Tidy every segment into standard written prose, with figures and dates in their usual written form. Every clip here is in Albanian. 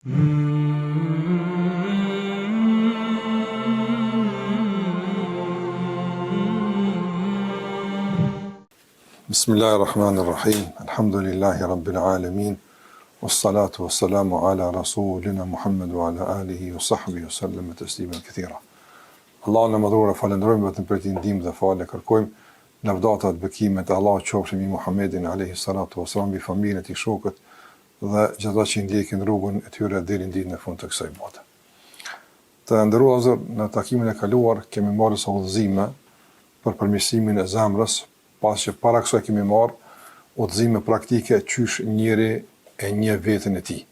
Bismillahirrahmanirrahim. Alhamdulillahi rabbil alamin. Wassalatu wassalamu ala rasulina Muhammed wa ala alihi wa sahbihi wa sallam tasliman kathira. Allahun e Madhëruar e falënderojmë vetëm prej tij ndihmë dhe falje kërkojmë. Lavdatat, bekimet e Allahut qofshin mbi Muhammedin alayhi salatu wassalam, mbi familjen e tij, shokët dhe gjithë ata që ndjekin rrugën e tyre deri në ditën e fundit të kësaj bote. Të nderuar vëllezër, në takimin e kaluar kemi marrë disa udhëzime për përmirësimin e zemrës, pasi që para kësaj kemi marrë udhëzime praktike qysh njeri e njeh veten e tij,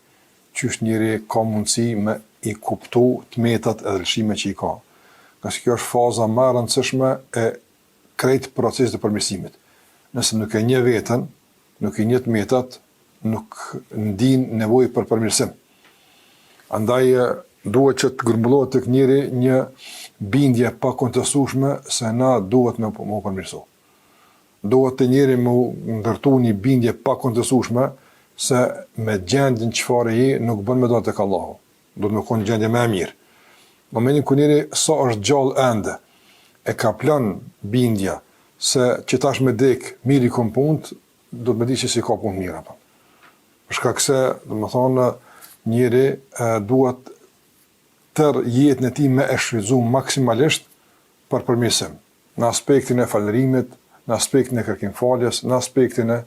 qysh njeri ka mundësi me i kuptu të metat edhe lëshimet që i ka. Ngase kjo është faza më e rëndësishme e krejt procesit të përmirësimit. Nëse nuk e njeh veten, nuk i njeh të metat, nuk ndin nevojë për përmirësim. Andaj duhet që të grumbullohet tek njeri një bindje e pakontestueshme se na duhet me u përmirësu. Duhet te njeri me u ndërtu një bindje e pakontestueshme se me gjendjen çfarë je nuk bën me dalë tek Allahu. Duhet me konë gjendje më e mirë. Në momentin kur njeri sa është gjallë ende e kaplon bindja se që tash me dek mirë i kom punët, duhet me di që s'i ka punët mirë apo. Për shkak se, domethënë, njeri duhet tërë jetën e tij me e shfrytëzu maksimalisht për përmirësim, në aspektin e falënderimit, në aspektin e kërkim-faljes, në aspektin e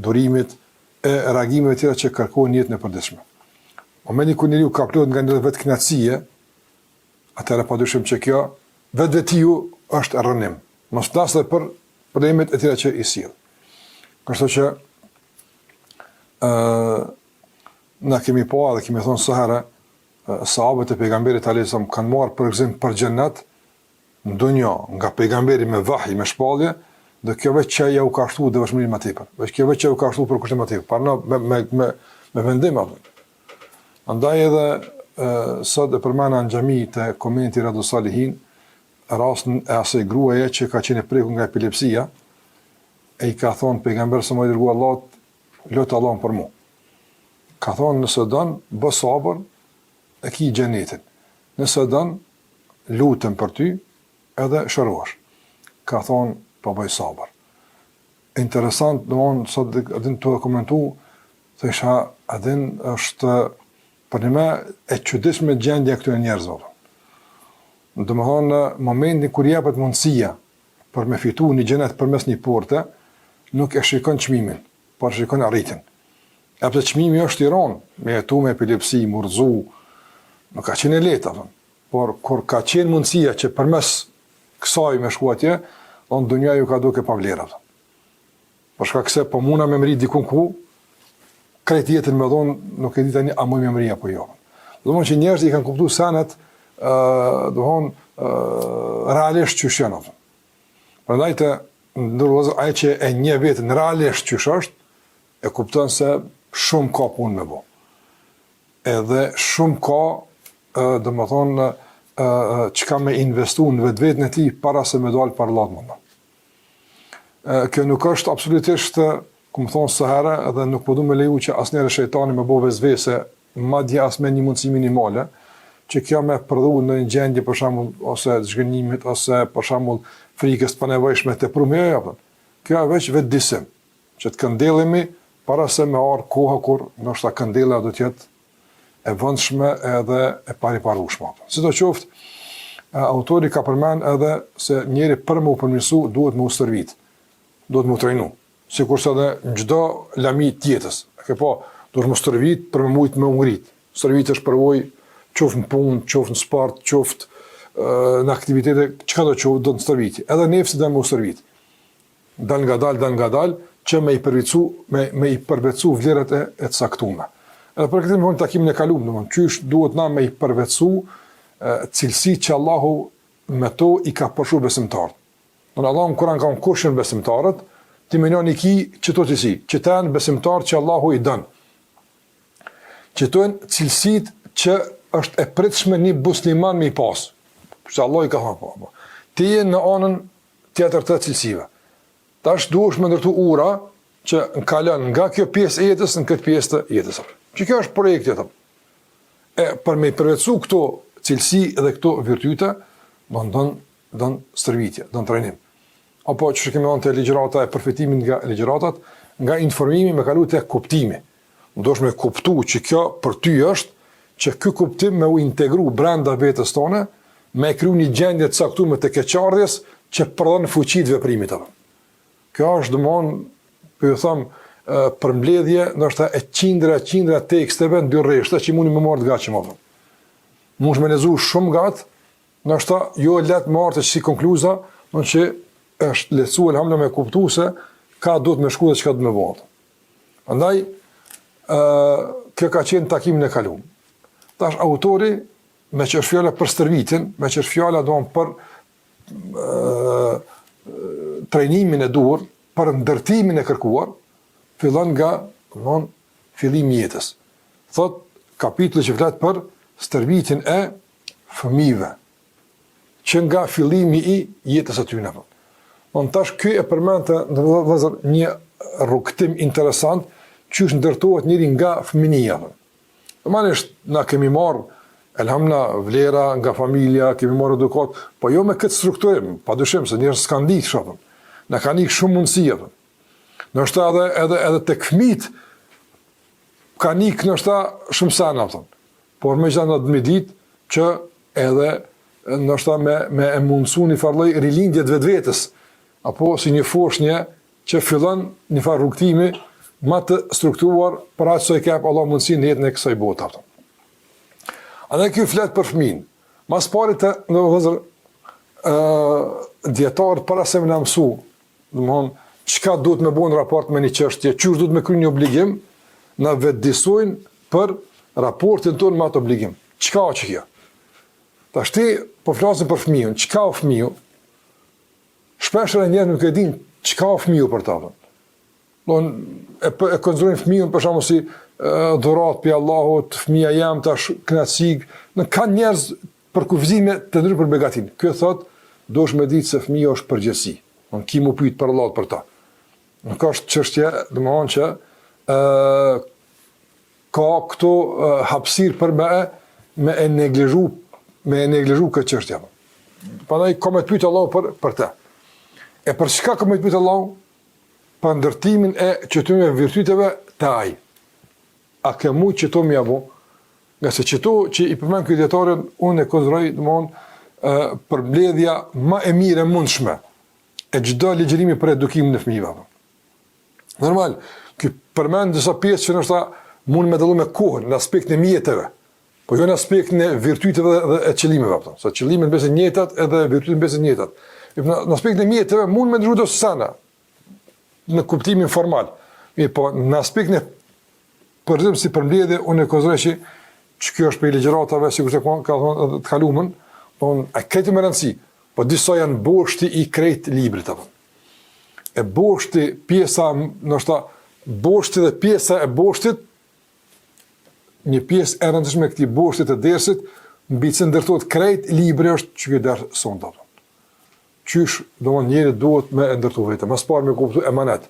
durimit e reagimeve tjera që kërkohen në jetën e përditshme. Momenti kur njeriu kaplohet nga një vetëkënaqësie, atëherë padyshim që kjo vetvetiu është rrënim. Mos flas edhe për problemet e tjera që i sjell. Kështu që ë na kemi pa dhe kemi thonë sa herë sahabët e pejgamberit alayhis salam kanë marrë përgëzim për xhennet në dunja nga pejgamberi me vahj, me shpallje, dhe kjo veç që ja u ka shtu devotshmërinë më tepër. Veç kjo veç që u ka shtu përkushtim më tepër. Pra me me me me vendim apo. Andaj edhe e, sot e përmena në xhami te komenti Rijadu Salihin rastin e asaj gruaje që ka qenë e prekur nga epilepsia, e i ka thonë pejgamberi a.s. i dërguar i Allahut, lute Allahun për mua. Ka thonë nëse don, bë sabër, e ki xhenetin. Nëse don, lutem për ty, edhe shërohesh. Ka thonë, po bëj sabër. Interesant, domethënë, sot e din tu e komentu, thësha, a din është përnjëme e çuditshme gjendja e këtyre njerëzve. Domethënë, në momentin kur jepet mundësia për me fitu një xhenet përmes një porte, nuk e shikon çmimin, por shikon arritjen. E pse çmimi është i rëndë, me jetu me epilepsi, m'u rrëzu, nuk ka qenë e lehtë, apo. Por kur ka qenë mundësia që përmes kësaj me shku atje, on dunja ju ka dukë pa vlerë, apo. Për shkak se po muna me mri dikun ku krejt jetën me dhon, nuk e di tani a muj me mri apo jo. Domethënë që njerëzit i kanë kuptuar senet, ë, domethënë, ë, realisht qysh janë ato. Prandaj të nderuar vëllezër, ai që e njeh veten realisht qysh është, e kupton se shumë ka punë me bo. Edhe shumë ka, domethënë, çka me investu në vetveten e tij para se me dalë para Allahut më Kjo nuk është absolutisht, kam thonë sa herë, edhe nuk po du me leju që asnjëherë shejtani me bo vesvese, madje as me një mundësi minimale, që kjo me prodhu në një gjendje për shembull ose zhgënjimit ose për shembull frikës të panevojshme të prume, jo, jo, Kjo është veç vetëdisim, që të këndellemi para se me ardhë koha kur ndoshta këndellja do të jetë e vonshme edhe e pariparueshme. Sidoqoftë, autori ka përmend edhe se njeri për me u përmirësu duhet me u stërvit, duhet me u trajnu, sikurse edhe në çdo lami të jetës. E ke pa, duhet me u stërvit për me mujt me u ngrit. Stërvit është përvojë, qoftë në punë, qoftë në sport, qoftë në aktivitete, çka do qoftë, do të stërvitje. Edhe nefsi do me u stërvit. Dalngadalë, dalngadalë, që me i përvetësu, me, me i përvetësu vlerat e, e të caktume. Edhe për këtë më thonë takimin e kalum, domethënë, qysh duhet na me i përvetësu cilësitë që Allahu me to i ka përshkru besimtarët. Domethënë Allahu në Kur'an ka thonë kush janë besimtarët, ti menon i ki qëto cilësi, qëta janë besimtarët që Allahu i don. Qëto janë cilësitë që është e pritshme një musliman me i pas. Që Allahu i ka thonë, po, po. Ti je në anën tjetër të cilësive. Tash duhesh me ndërtu ura që në kalon nga kjo pjesë e jetës në këtë pjesë të jetës. Që kjo është projekti, atë. E për me i përvetësu këto cilësi dhe këto virtyte, don don don stërvitje, don trajnim. Apo që kemi thënë te ligjërata e përfitimit nga ligjëratat, nga informimi me kalu te kuptimi. Duhesh me kuptu që kjo për ty është, që ky kuptim me u integru brenda vetes tone, me e kriju një gjendje të caktuar të keqardhjes që prodhon fuqi të veprimit apo. Kjo është domthon, po ju them, përmbledhje ndoshta e qindra qindra teksteve në dy rreshta që mundi me marrë të gatshëm apo. Mundesh me lexu shumë gat, ndoshta jo lehtë me ardhë si konkluza, do që është lehtësu elhamdulillah me kuptu se ka duhet me shku dhe çka duhet me bo. Andaj, ë kjo ka qenë takimin e kaluar. Tash autori, me që është fjala për stërvitjen, me që është fjala domthon për ë trajnimin e duhur, për ndërtimin e kërkuar, fillon nga, domthon, fillimi i jetës. Thot kapitulli që flet për stërvitjen e fëmijëve, që nga fillimi i jetës së tyre. Don tash ky e përmend vëllazër një rrugëtim interesant qysh ndërtohet njeri nga fëminia. Normalisht na kemi marr elhamdulillah vlera nga familja, kemi marrë edukat, po jo me këtë strukturim, padyshim se njerëz s'kan ditë shumë. Na kanë ikë shumë mundësi apo. Ndoshta edhe edhe edhe tek fëmijët kanë ikë ndoshta shumë sene apo. Por megjithatë do me ditë që edhe ndoshta me me e mundësu një farë lloj rilindje të vetvetes apo si një foshnje që fillon një farë rrugëtimi më të strukturuar për atë sa i ka Allah mundësi në jetën e kësaj bote. Apo. Andaj ky flet për fëmijën. Ma s'pari të nderuar vëllezër, ë dijetarët para se me na mësu, domthon çka duhet me bo në raport me një çështje, qysh duhet me kry një obligim, na vetëdijsojnë për raportin tonë me atë obligim. Çka është kjo? Tashti po flasim për fëmijën, çka është fëmiu? Shpesh edhe njerëzit nuk e dinë çka është fëmiu për ta. Don e e konsiderojnë fëmijën për shembull si dhuratë prej Allahut, fëmija jem tash kënaqësi. Në kanë njerëz përkufizime të ndryshme për begatinë. Ky thot, duhesh me ditë se fëmija është përgjegjësi. Don ki mu pyet para Allahut për ta. Nuk është çështje, domethënë që ë ka këtu hapësirë për me e, me e neglizhu, me e neglizhu këtë çështje. Prandaj ka me të pyet Allahu për për të. E për çka ka me të pyet Allahu? Për ndërtimin e qëtyne virtyteve te ai. A ke mujt qëto me ia bo? Ngase qëto që i përmend ky dijetar, unë e konsideroj, domethënë, përmbledhja më e mirë e mundshme e çdo ligjërimi për edukimin e fëmijëve. Normal, ky përmend disa pjesë që ndoshta mund me dallu me kohën në aspektin e mjeteve, po jo në aspektin e virtyteve dhe, dhe e qëllimeve, apo. Se qëllimet mbesin njëjtat edhe virtytet mbesin njëjtat. Në, në aspektin e mjeteve mund me ndryshu disa sene në kuptimin formal. Mirëpo, në aspektin e përgjithshëm si përmbledhje unë e konsideroj që që kjo është prej ligjëratave, sikurse ka ka thonë edhe të kalumen, thonë e krejt me rëndësi, po disa janë boshti i krejt librit apo. E boshti pjesa, ndoshta boshti dhe pjesa e boshtit një pjesë e rëndësishme e këtij boshti të dersit, mbi të cilin ndërtohet krejt libri është që ky ders sonte apo. Qysh, domethënë njeri duhet me e ndërtu veten, ma s'pari me kuptu emanet.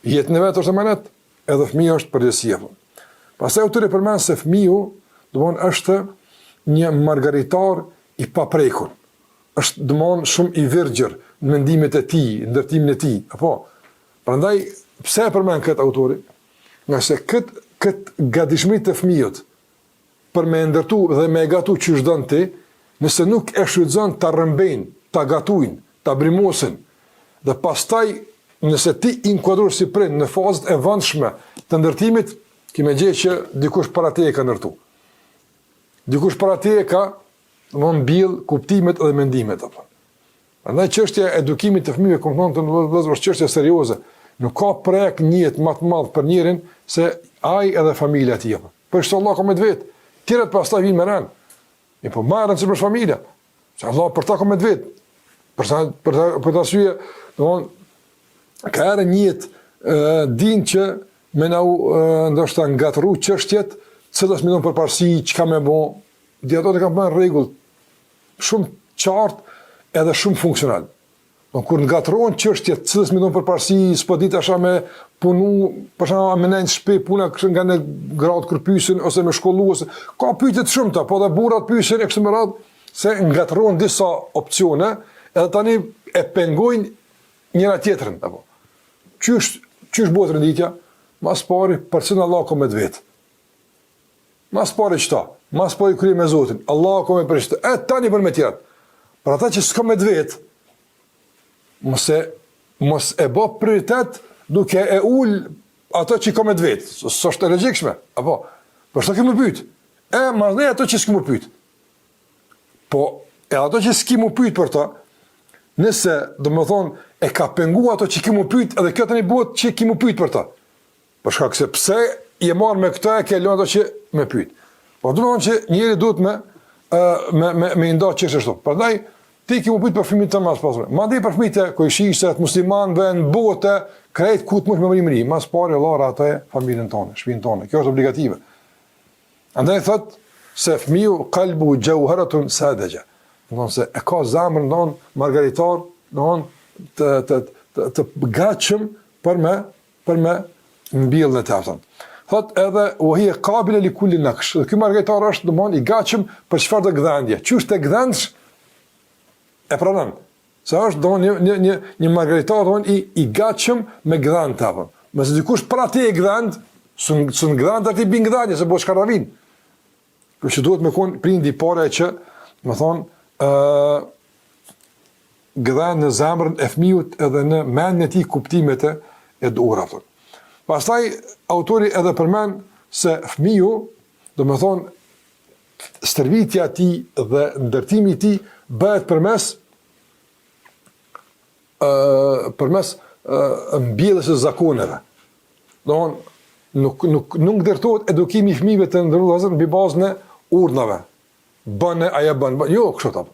Jetën e vet është emanet, edhe fëmija është përgjegjësi apo. Pastaj autori përmend se fëmiu, domethënë është një margaritar i paprekur. Është domethënë shumë i virgjër në mendimet e tij, në ndërtimin e tij, apo. Prandaj pse e përmend këtë autori? Ngase kët kët gatishmëri të fëmijës për me e ndërtu dhe me e gatu qysh don ti, nëse nuk e shfrytëzon ta rrëmbejnë, ta gatuajnë, ta brimosin dhe pastaj nëse ti inkuadrohesh si prind në fazët e vonshme të ndërtimit, ki me gjetë që dikush para teje ka ndërtu. Dikush para teje ka domethënë mbjell kuptimet dhe mendimet apo. Prandaj çështja e edukimit të fëmijëve, kam thënë të nderuar vëllezër, është çështje serioze. Nuk ka projekt në jetë më të madh për njerin se ai edhe familja e tij. Për çka Allah ka me të vet. Tjerat pastaj vijnë me rend. Mirëpo më e rëndësishme është familja. Se Allah për ta ka me të vet. Për ta për ta për ta arsye, domthon ka herë në jetë din që me na u ndoshta ngatërru çështjet, cilës me i dhon përparësi, çka me bo, Dijetarët e kanë bërë rregull shumë qartë edhe shumë funksional. Do kur ngatërrohen çështjet, cilës me i dhon përparësi, s'po di tash me punu, për shembull me nejt n'shtëpi puna kështu nga në gratë kur pyesin ose me shkollu ose ka pyetje të shumta, po edhe burrat pyesin e kështu me radhë se ngatërrohen disa opsione, edhe tani e pengojnë njëra tjetrën apo. Qysh qysh bëhet renditja? Mas pari për cilën Allah ka me të vet. Mas pari qëta, mas pari krye me Zotin, Allah ka me për qëta, e tani për me tjerat. Për ata që s'ka me të vet, mos e, mos e bo prioritet duke e ul ato që ka me të vet, s'është e logjikshme, apo, për çka ke me pyt, e mas ato që s'ke me pyt. Po, e ato që s'ki me pyt për ta, nëse, domethonë, e ka pengu ato që ki me pyt, edhe kjo tani bëhet që ki me pyt për ta. Për shkak se pse je marrë me këtë e ke lënë ato që me pyet. Po do të thonë që njeri duhet me me me me nda çështjet ashtu. Prandaj ti ke me pyet për fëmijët tënd mas pari. Mandej për fëmijët e kojshisë, të muslimanëve në botë, krejt ku të mund me mrri. Mas pari Allah atë familjen tonë, shtëpinë tonë. Kjo është obligative. Andaj thot se fëmiu kalbu xhauharatun sadaja. Do të thonë se e ka zemrën don margaritar, don të të të, të gatshëm për me për me mbjell në të aftën. Thot edhe, ue hije kabile li kulli naksh. Dhe ky margaritar është, domethënë, i gatshëm për çfarëdo gdhendje. Qysh ta gdhendsh, e pranon. Se është, domethënë, një, një, një, një margaritar, domethënë, i, i gatshëm me gdhend të aftën. Nëse dikush para ti e gdhend, s'un, s'un gdhend aty bin gdhendje, se bëhet shkarravinë. Kështu që duhet me konë prindi i parë që, domethonë, uh, gdhend në zemrën e fëmijut edhe në mendjen e tij kuptimet e duhura. Pastaj autori edhe përmend se fëmiu, domethonë, stërvitja e tij dhe ndërtimi i tij bëhet përmes ë përmes mbjelljes së zakoneve. Domthon nuk nuk nuk ndërtohet edukimi i fëmijëve të nderuar vëllezër mbi bazën e urdhnave. Bëne ajo bën, bën, jo kështu apo.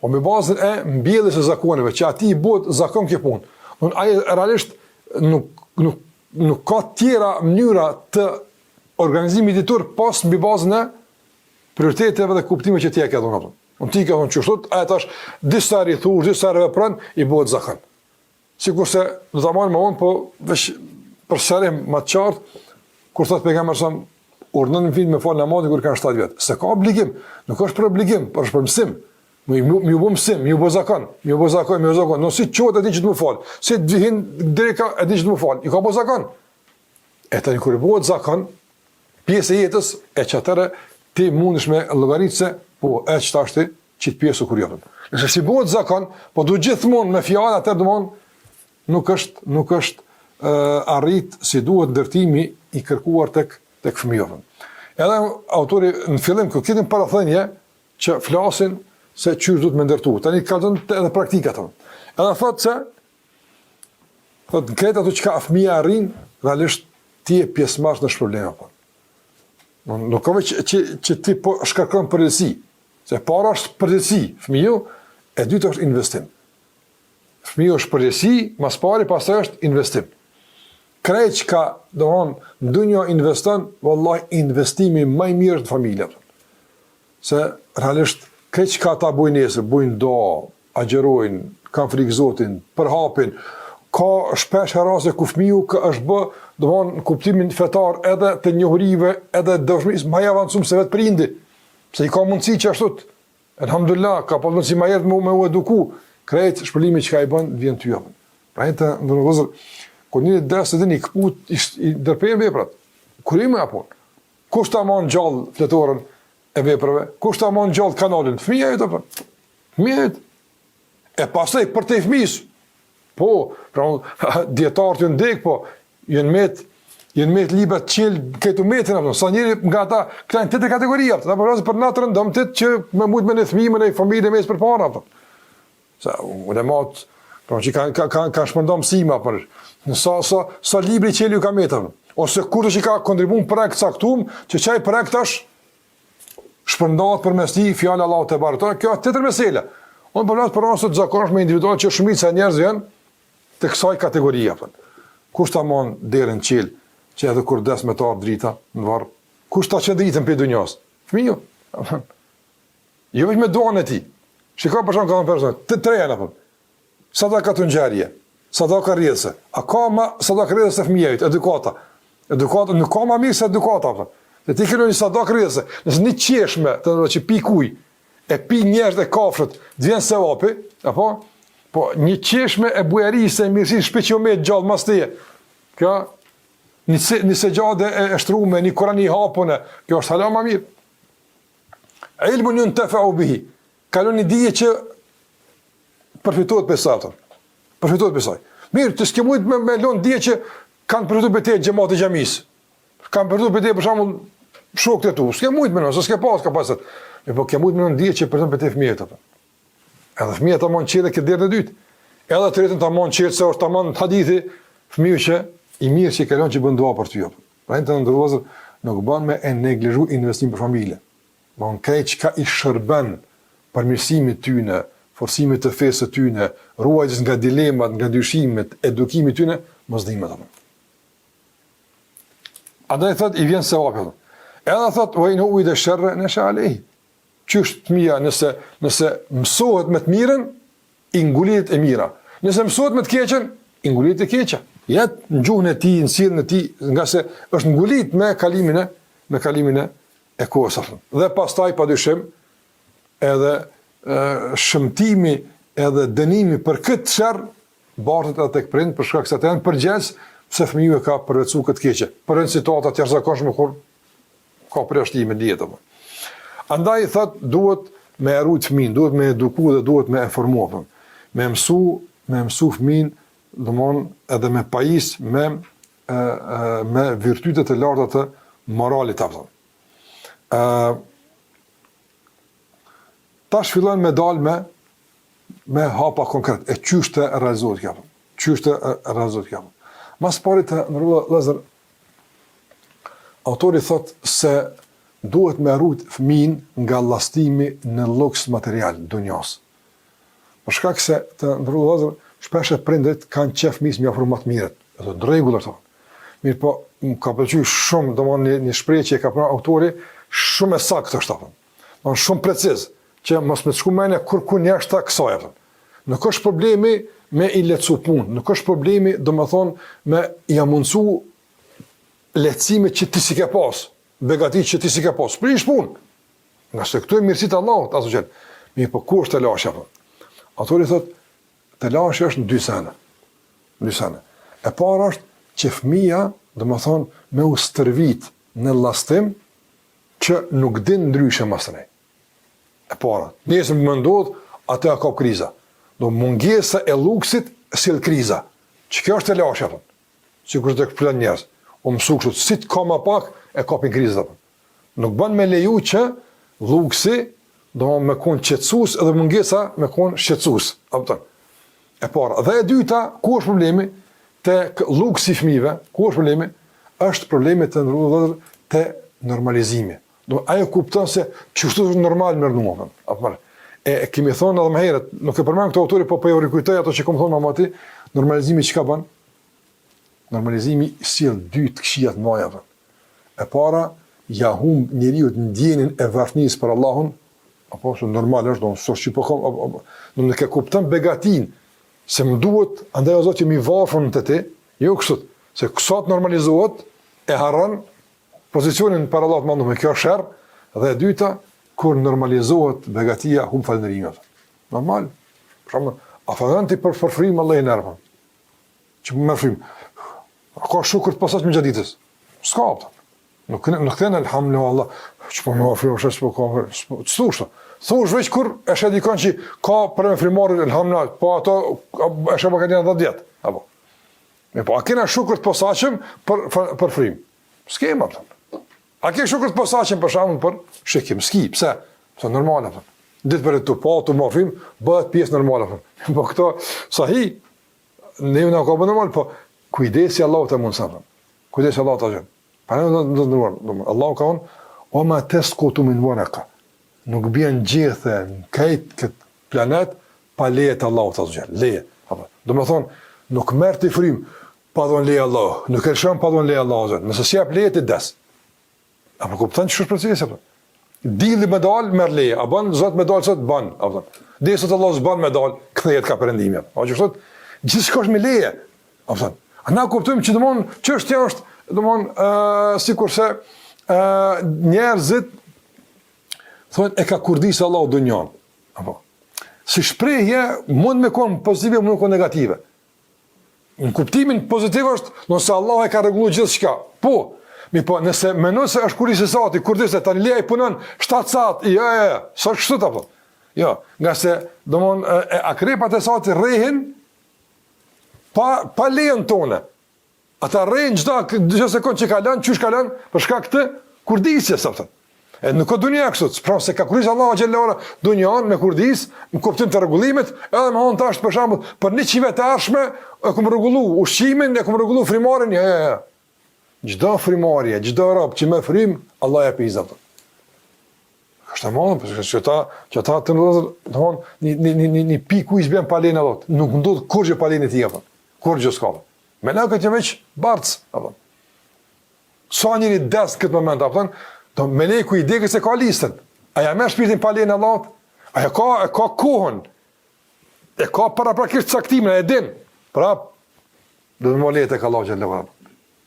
Po mbi bazën e mbjelljes së zakoneve që atij i bëhet zakon kjo punë. Domthon ai realisht nuk nuk nuk ka tjera mënyra të organizimit ditor pos mbi bazën e prioriteteve dhe kuptimeve që ti e ke dhënë apo. Unë ti ke dhënë qështu, ai tash disa herë i thush, disa herë vepron, i bëhet zakon. Sikurse do ta marrim më vonë, po veç për sqarim më të qartë, kur thot pejgamberi sa urdhëron fëmijët me fal namazin kur kanë 7 vjet. S'e ka obligim, nuk është për obligim, por është për mësim. Me me ju bë mësim, me ju bë zakon, me ju bë zakon, me ju zakon. No si çohet e din që të më fal, si të hin dreka e din që të më fal. I ka bë zakon. E tani kur i bëhet zakon, pjesë e jetës e që atëherë ti mundesh me llogarit se po e që tashti qit pjesë u krye. Nëse s'i bëhet zakon, po du gjithmonë me fjalë atëherë domthon nuk është nuk është uh, arrit si duhet ndërtimi i kërkuar tek tek fëmija. Edhe autori në fillim këtu këtë parathënie që flasin se qysh duhet me ndërtu. Tani kallzon edhe praktikat. Edhe thotë se thotë në krejt ato çka fëmija arrin, realisht ti je pjesëmarrës në shpërblim apo. Nuk ka veç që, që ti po shkarkon përgjegjësi, Se e para është përgjegjësi, fëmiu, e dyta është investim. Fëmiu është përgjegjësi, mas pari pastaj është investim. Krejt çka, domthon, në dunja investon, vallahi investimi më i mirë është në familje. Se realisht krejt çka ata bojnë nesër, bojnë dua, agjërojnë, kanë frikë Zotin, përhapin, ka shpesh raste ku fëmiu ka është bë, domthon në kuptimin fetar edhe të njohurive, edhe devotshmërisë më i avancuar se vetë prindi. Pse i ka mundësi që ashtu, elhamdulillah, ka pas mundësi ma herët me, me u eduku, krejt shpërblimi çka i bën, vjen ty jopën. Pra të nderuar vëllezër, kur njeri des e dini, këput, i, i ndërprehen veprat, kur i më apon, kush ta man gjallë fletoren e veprave, kush ta man gjallë kanalin, fëmija jot apon, fëmija jot, e pastaj përtej fëmijës, Po, pra, dijetarët janë dek, po, janë met, janë met librat çel këtu metin apo sa njëri nga ata këta janë tjetër kategori apo ta po për natën dëm të që me mujt me një fëmijë me një familje mes përpara apo sa ulemat pra që kanë kanë kanë kanë shpërnda mësime apo në sa sa sa libri çel ju ka metën ose kurdo që ka kontribuar në projekt caktum që qaj projekt tash shpërndahet përmes tij fjala e Allahut tebareke ve teala, kjo është tjetër mesele. Unë po flas për raste të zakonshme individuale që shumica e njerëzve janë të kësaj kategorie apo. Kush ta mban derën çel që edhe kur des me të ardh drita në varr, kush ta çon dritën prej dunjas? Fëmiu. Jo vetëm me duan e tij. Shikoj për shembull ka person, të tre janë apo. Sadakatun xharije, sadaka rrjedhëse. A ka ma sadaka rrjedhëse se fëmija jot, edukata. Edukata nuk ka ma mirë se edukata, apo. Dhe ti ke një sadaka rrjedhëse. Nëse një çeshme të nderuar që pi ujë, e pi njerëzit e kafshët, të vjen sevapi, apo? Po një çeshme e bujarisë e mirësisë në shtëpi që me gjallë mas teje. Kjo një se, një sexhade e, e shtrume, një Kuran i hapun, kjo është hala ma mirë. Ilmun juntefeu bihi. Ka lon një dije që përfitohet prej saj. Përfitohet prej saj. Mirë, ti s'ke mujt me, me lon dije që kanë përfituar prej teje xhemati i xhamisë. Kanë përfituar prej teje për shembull shokët e tu. S'ke mujt me lon, se s'ke pas kapacitet. Mirëpo ke mujt me lon dije që përfiton prej teje fëmijët apo. Edhe fëmijët ta mon çelë këtë derë të dytë. Edhe të tretën ta mon çelë se është tamam hadithi fëmijë që i mirë që kalon që bën dua për ty. Pra të nderuar vëllezër, nuk bën me e neglizhu investim për familje. Domthon krejt çka i shërben përmirësimit tyne, forcimit të fesë së tyne, ruajtjes nga dilemat, nga dyshimet, edukimit tyne, mos dhimet apo. Andaj thot i vjen sevapi. Edhe thot wa in uwida sharra nasha alejhi. Qysh fëmija nëse nëse mësohet me të mirën, i ngulitet e mira. Nëse mësohet me të keqen, i ngulitet e keqja. Jet në gjuhën e tij, në sjelljen e tij, ngase është ngulit me kalimin e me kalimin e e kohës apo. Dhe pastaj padyshim edhe e, shëmtimi edhe dënimi për këtë sherr bartet edhe tek prind për shkak se ata janë përgjegjës pse fëmiu e ka përvetësuar këtë keqe. Por në situata të jashtëzakonshme kur ka përjashtime në jetë apo. Andaj thot duhet me e rujt fëmin, duhet me eduku dhe duhet me e formu apo. Me mësu, me mësu fëmin, domthon edhe me pajis me e, e, me virtyte të larta të moralit apo. Ë tash fillon me dal me me hapa konkret e qysh të realizohet kjo. Qysh të realizohet kjo. Ma s'pari të nderuar vëllezër autori thot se duhet me rujt fëmin nga llastimi në luks material dunjas. Për shkak se të nderuar vëllezër, shpesh e prindrit kanë qef fëmijës me ofru më të mirët, edhe në rregull është. Mirëpo, më ka pëlqyer shumë, domthonë një, një shprehje që e ka pru autori, shumë e saktë është apo. Domthonë shumë preciz, që mos me të shku mendja kurrkund jashtë kësaj apo. Nuk është problemi me i lehtësu punë, nuk është problemi, domethënë, me ia mundsu lehtësime që ti s'i ke pas, begati që ti s'i ke pas, s'prish punë. Ngase këto janë mirësitë e Allahut, azze ve xhel. Mirëpo, ku është telashi, apo? Autori thot, telashi është në dy sene. Në dy sene. E para është që fëmija, domethonë, me u stërvit në llastim, që nuk din ndryshe masanej. E para, nesër me ndodh, atë e kap kriza. Do mungesa e luksit sjell kriza. Që kjo është telashi, apo? Sikur të plot njerëz. U mësu kështu, si të ka më pak, e kapin krizat, apo? Nuk bën me leju që luksi do me kon qetësues edhe mungesa me kon shqetësues. A kupton? E para. Dhe e dyta, ku është problemi? Te luksi i fëmijëve, ku është problemi? Është problemi të nderuar vëllezër te normalizimi. Do ajo kupton se qështu është normal me rrnu, apo. Apo e, e kemi thonë edhe më herët, nuk e përmend këtu autori, po po ju rikujtoj ato që kom thonë më moti, normalizimi çka bën? Normalizimi sjell dy të këqija të mëdha, apo. E para, ja humb njeriut ndjenjën e varfnisë për Allahun, apo se normal është, do të thotë po kam, apo, apo, do nuk e kupton begatin se më duhet, andaj o Zot jam i varfër te ti, jo kështu, se sa të normalizohet e harron pozicionin para Allahut më ndonjë kjo sherr dhe e dyta kur normalizohet begatia humb falënderimin. Normal. Për shembull, a falënderon ti për për frymë Allah e nërë, që më frymë. A ka shukër të posaçëm gjatë ditës? S'ka, kupton. Nuk, nuk thënë elhamdulillah Allah, që po më frymë, është s'po ka, s'po, s'thush të. Thush veç kur e sheh dikon që ka për me frymëmarrje, elhamdulillah, po ato e sheh ka 10 vjet, apo. Me po, a kena shukër të posaçëm për, për, për frymë? S'kema, kupton. A ke shukër të posaçëm për shembull për shikim? S'ki, pse? Pse normale, kupton. Ditë për të pa, të marrë frymë, bëhet pjesë normale, kupton. Po këto, sahi, ne na ka bërë normal, po kujdesi Allahu të mundson. Kujdesi Allahu të gjen. Pa ne do të ndruar, do të Allahu ka thonë, "Wa ma tasqutu min waraqa." Nuk bien gjethe në krejt këtë planet pa leje të Allahut azze ve xhel. Leje. Apo, do të thonë, nuk merr ti frymë pa dhënë leje Allahu, nuk e lëshon pa dhënë leje Allahu azze. Nëse s'jep leje ti des. Apo kupton ç'është procesi apo? Dielli me dal merr leje, a bën Zot me dal sot bën, a bën. Derisa thotë Allahu s'bën me dal, kthehet ka perëndimi. A që thotë, gjithçka është me leje. A bën. A na kuptojmë që domon çështja është domon ë sikurse ë njerëzit thonë e ka kurdis Allahu dunjan. Apo. Si shprehje mund me kon pozitive, mund me kon negative. Në kuptimin pozitiv është, nëse Allah e ka rregullu gjithçka. Po, mirëpo, nëse menon se është kurdisë sati, kurdisë, tani le ai punon 7 sat, jo, jo, jo, s'është kështu apo. Jo, ngase, domon, e, e, akrepat e satit rrehin, pa, pa lejen tonë. Ata rrehin çdo çdo sekond që kalon, qysh kalon, për shkak të kurdisjes, apo. E nuk ka dunja kështu, pra s'e ka kurdis Allahu xhelle ue ala dunjan me kurdis, në kuptim të rregullimit, edhe me thonë tash për shembull, për 100 vjet të ardhshme e kum rregullu ushqimin, e kum rregullu frymarrjen, jo, jo, jo. Çdo frymarrje, çdo rob që merr frymë, Allah ja pizza. Është e madhe, për shkak se ata, që ata të ndodhur, domthon një një një një, një pikë ujë s'bjen pa lejen e Allahut, nuk ndodh kurrgjë pa lejen e tij apo. Kurrgjë s'ka. Melaqet janë veç bartës, apo. Sa njeri des në këtë moment, apo do meleku i vdekjes e ka listën. A ja merr shpirtin pa lejen e Allahut? A e ka e ka kohën? E ka paraprakisht caktimin, e din. Pra, do të më leje tek Allahu xhelle ue ala.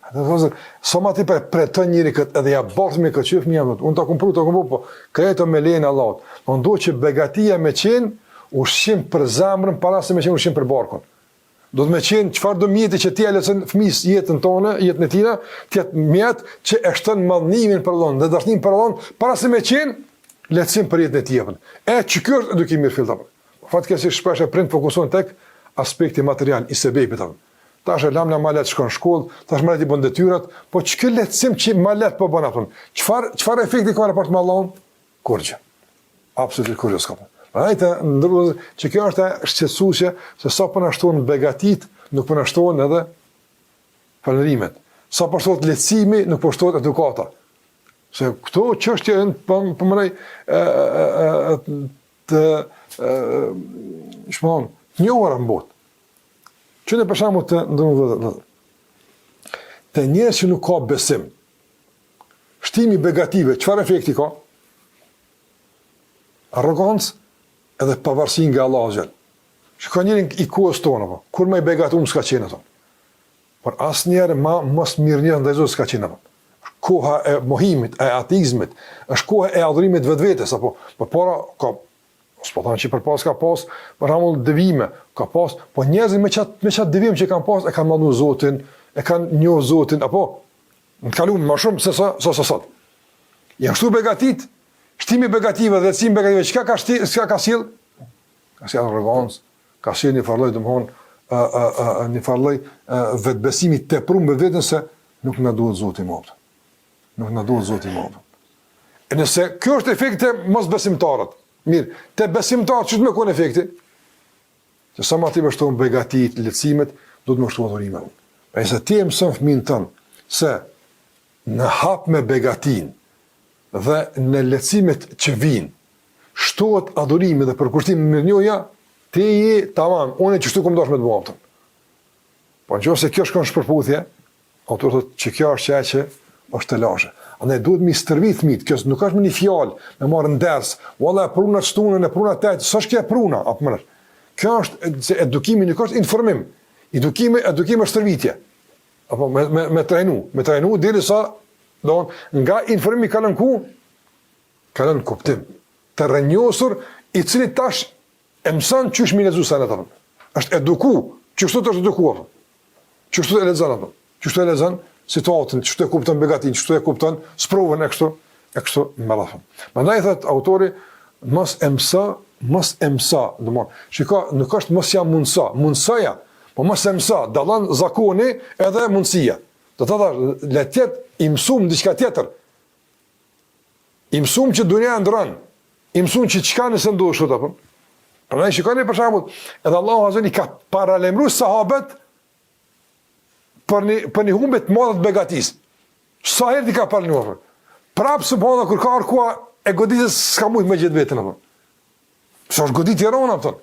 Do të thotë, sa më tepër premton njeri kët edhe ja bart me këtë qyf më unë ta kum pru, ta kum pru, po krejt me lejen e Allahut. Do ndodh që begatia me qenë ushqim për zemrën para se me qenë ushqim për barkun. Do të me qenë çfarëdo mjeti që ti e lehtëson fëmijës jetën tonë, jetën e tina, të jetë mjet që e shton madhnimin për Allahun dhe dashninë për Allahun, para se me qenë lehtësim për jetën e tij. E që kjo është edukim i mirëfilltë. Fatkeqësisht shpesh e prind fokusohen tek aspekti material i sebepit apo. Tash e lam na ma lehtë shkon në shkollë, tash më lehtë i bën detyrat, po ç'ky lehtësim që më lehtë po bën apo? Çfarë çfarë efekti ka raport me Allahun? Kurrgjë. Absolutisht kurrgjë s'ka. Prandaj të nderuar që kjo është shqetësuese se sa po na shtohen begatitë, nuk po na shtohen edhe falënderimet. Sa po shtohet lehtësimi, nuk po shtohet edukata. Se këto çështje janë po po mendoj ë ë ë të ë shmon, të njohura në botë. Që në për shembull të nderuar vëllezër. Te njerëz që nuk ka besim, Shtimi i begative, çfarë efekti ka? Arrogancë edhe pavarësi nga Allahu xhel. Shiko njerin i kohës tonë, apo, kurrë ma i begatum s'ka qenë, apo. Por asnjëherë ma mosmirënjohës ndaj Zotit s'ka qenë, apo. Koha e mohimit, e ateizmit, është koha e adhurimit vetvetes, apo. Po para, ka, s'po tham që përpara s'ka pas, për shembull devijime, ka pas, po njerëzit me qat, me qat devijim që kanë pas, e kanë madhnu Zotin, e kanë njohë Zotin, apo, Në të kalumë më shumë se sa sa sot. Janë shtu begatit, shtimi i begative dhe lehtësimi i begative, çka ka shti, çka ka sjell? Ka sjell arrogancë, ka sjell një farë lloj, domthon, ë ë ë një farë lloj vetbesimi të teprum me veten se nuk na duhet Zoti më. Nuk na duhet Zoti më. E nëse kjo është efekti te mosbesimtarët, mirë, te besimtarët ç'do me kon efekti? Që sa ma tepër shtohen begatitë, lehtësimet, duhet me shtu adhurimet. Pra nëse ti e mëson fëmijën tënd se në hap me begatinë dhe në lehtësimet që vijnë, shtohet adhurimi dhe përkushtimi mirënjohja, ti je tamam, unë qështu kom dashur me të bëj. Po në qoftë se kjo shkon në shpërputhje, Autori thotë që kjo është ajo që është telashe. Andaj duhet mi stërvit fëmijët, kjo nuk është me një fjalë, me marrë në ders, valla e pruna të shtunën, e pruna të s'është kjo e pruna, apo më Kjo është se edukimi nuk është informim. Edukimi, edukimi është stërvitje. Apo me me me trajnu, me trajnu derisa do nga informimi kalon ku? Kalon kuptim. Të rrënjosur i cili tash e mëson qysh mi lexu senet apo. Është eduku, qështu është eduku apo. Qështu e lexon apo? Qështu e lexon situatën, qështu e kupton begatinë, qështu e kupton sprovën e kështu, e kështu me radhë. Prandaj thot autori, mos e mëso, mos e mëso, domthon, shiko, nuk është mos ja mundso, mundsoja, po mos e mëso, dallon zakoni edhe mundësia. Do të thotë, le të jetë i mësum diçka tjetër. I mësum që dunjaja ndrron, i mësum që çka nëse ndodh kështu apo. Prandaj shikoni për shembull, edhe Allahu azze i ka paralajmëruar sahabët për një për një humbje të madhe të begatisë. Sa herë i ka paralajmëruar? Prapë subhanallahu kur ka ardhur koha e goditjes s'ka mujt me gjet veten apo. Se është goditje e rëndë apo.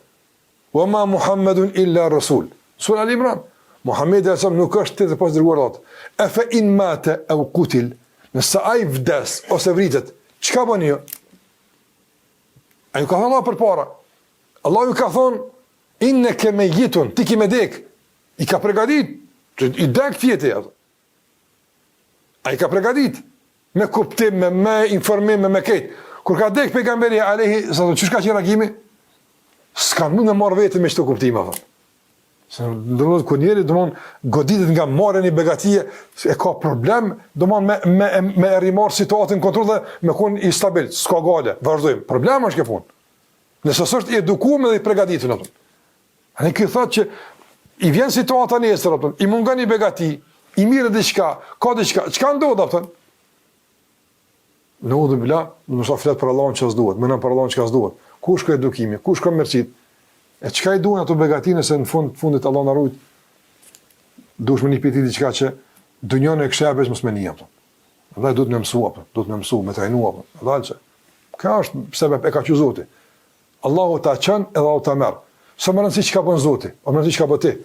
Wa ma Muhammedun illa rasul. Sura Al Imran. Muhammedi alejhi selam nuk është tjetër pos i dërguar i Allahut. Efe in mate eu kutil, nëse ai vdes ose vritet, çka bëni ju? A ju ka thonë Allah përpara? Allah ju ka thonë, inneke mejjitun, ti ki me dek. I ka pregadit, i dek tjeti. A i ka pregadit, me kuptim, me, me informim, me, me kejt. Kur ka dek pejgamberi, alejhi, sa qysh ka qenë reagimi? S'ka mund me marrë veten me qëto kuptime, apo. Se domethënë kur njeri domethënë goditet nga marrja një begatie, e ka problem domethënë me me me e rimarr situatën në kontroll dhe me kon i stabil, s'ka gajle, vazhdojmë. Problem është kjo punë. Nëse s'është i edukuar dhe i përgatitur atë. Ani ky thotë që i vjen situata nesër atë, i mungon një begati, i merret diçka, ka diçka, çka ndodh atë? Neudhubilah, domethënë flet për Allahun që s'duhet, menon për Allahun çka s'duhet. Ku shkoi edukimi, ku shkon mirësitë? E çka i duhen ato begati nëse në fund fundit Allah na rujt duhesh me ni prej tij diçka që dunjon e kësha veç mos me ni apo. Andaj duhet me mësu apo, duhet me mësu, me trajnu apo. Andaj që kjo është sebep e ka çu Zoti. Allahu ta çon edhe Allahu ta merr. S'o me rëndësi çka bën Zoti, o me rëndësi çka bën ti.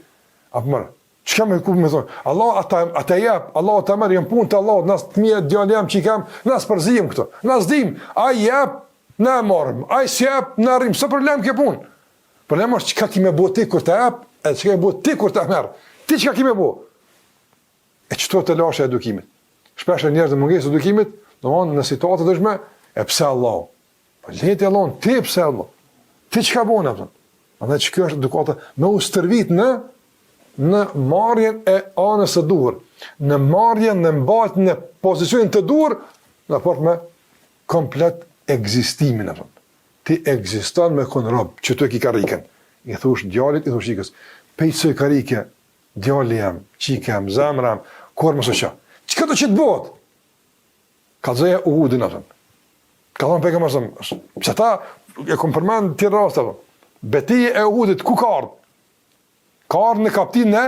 Apo më Çka me ku me thonë? Allah ata ata jep, Allah ta merr, janë punë të Allahut, na fëmijë djalë jam që kam, na s'përzihemi këto. Na s'dim, ai jep, na e marrim, ai s'jep, na rrim, s'o problem kjo punë. Problem është çka ki me bo ti kur ta jep, edhe çka ke bo ti kur ta merr. Ti çka ki me bo? E qëto telashe e edukimit. Shpesh njerëz në mungesë të edukimit, domthonë në situata të ndryshme, e pse Allahu? Po le ti Allahun, ti pse Allah? Ti çka bën atë? Andaj që kjo është edukata me u stërvit në në marrjen e anës së duhur, në marrjen në mbajtjen e pozicionit të duhur në raport me komplet ekzistimin apo. Ti ekziston me kon rob, që tu e ki karriken. I thush djalit, i thush çikës, pej kësaj karrike, djali jem, çika jem, zemra jem, kurrë mos u ço. Çka do që të bëhet? Kallzoja Uhudin atë. Ka thonë pejgamberi sa, pse ta e kom përmend tjerë raste apo. Beteja e Uhudit ku ka ardhur? Ka ardhur në kaptinën e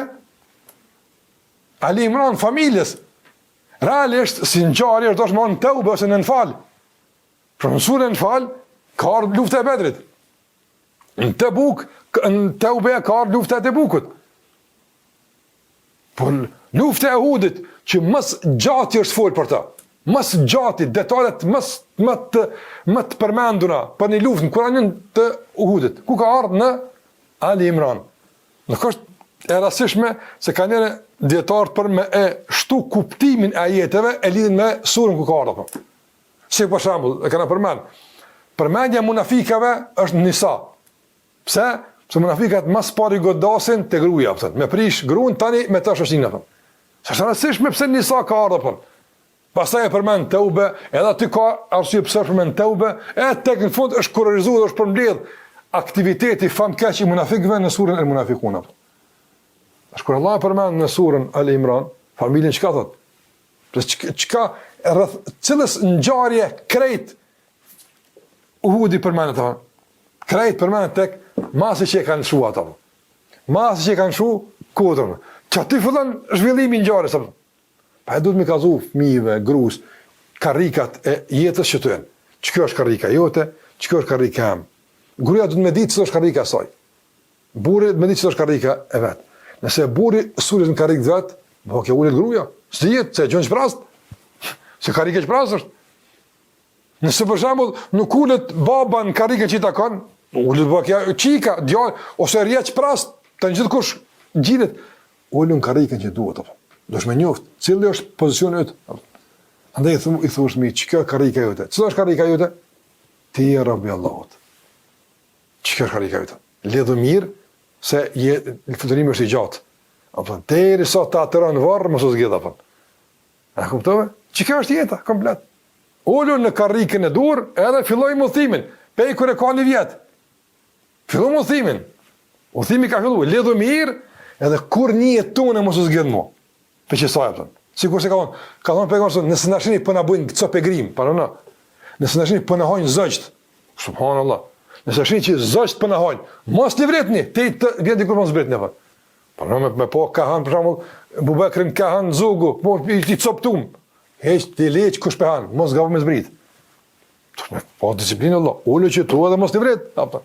Ali Imran familjes. Realisht si ngjarje është dashur me ardh në Teube ose në Enfal. Por në suren Enfal ka ardhur lufta e Bedrit. Në Tebuk, në Teube ka ardhur lufta e Tebukut. Por lufta e Uhudit që më së gjati është fol për të. Më së gjati detalet më më të më të përmendura për një luftë në Kur'an të Uhudit. Ku ka ardhur në Ali Imran. Nuk është e rastësishme se kanjëherë dijetarët për me e shtu kuptimin e ajeteve e lidhin me surën ku ka ardhur. Po. Si për shembull, e kena përmend. Përmendja e munafikave është në Nisa. Pse? Pse munafikat më së pari godasin te gruaja, po me prish gruan tani me ta shoqërinë apo. S'është e rastësishme pse Nisa ka ardhur apo. Pastaj e përmend Teube, edhe aty ka arsye pse përmend Teube, e tek në fund është kurorëzuar dhe është përmbledh aktiviteti famkeq i munafikëve në surën El Munafikun. Apo. Tash kur Allah e përmend në surën Al Imran, familjen çka thot? Çka çka rreth cilës ngjarje krejt Uhudi përmendet apo? Krejt përmendet tek masi që e kanë lëshu ata. Masi që e kanë lëshu kodrën. Që aty fillon zhvillimi i ngjarjes apo? Pa e duhet me kallzu fëmijëve, grus, karrikat e jetës që të jenë. Që kjo është karrika jote, që kjo është karrika jem. Gruaja duhet me ditë cila është karrika e saj. Burri duhet me ditë cila është karrika e vet. Nëse burri s'ulet në karrikë të vet, po kjo ulet gruaja. S'dihet se gjon çprast. Se karrika çprast është. Nëse për shembull nuk ulet baba në karrikën që i takon, ulet baba çika, djalë ose rrjet çprast, të gjithkush gjinet, ulu në karrikën që duhet apo. Duhesh me njoft, cili është pozicioni yt. Andaj i thu i thush mi, çka karrika jote? Cila është karrika jote? Ti je rob i Allahut. Çka është karrika jote? Lidhu mirë se je fluturimi është i gjatë. Apo derisa ta atëron n'varr, mos u zgjidh apo. A kuptove? Që kjo është jeta, komplet. Ulu në karrikën e duhur, edhe filloi udhëtimin. Pej kur e ka një vjet. Filloi udhëtimin. Udhëtimi ka filluar, lidhu mirë, edhe kur një jetë tonë mos u zgjidh më. Për që sa e thon. Sikur se ka thonë, ka thonë pejgamberi nëse na shihni po na bëjnë copë e grim, pa na. Nëse na shihni po na hajnë zogjt. Subhanallahu. Nëse shihni që zogjt po na hajnë, mos livritni, te të vjen dikur mos zbritni apo. Po në me, me po ka han për shembull Ebu Bekrin ka han zogu, po i, i coptum. Heq ti leq kush pe han, mos gabo me zbrit. Po disiplinë Allah, ulu që tu edhe mos livrit, apo.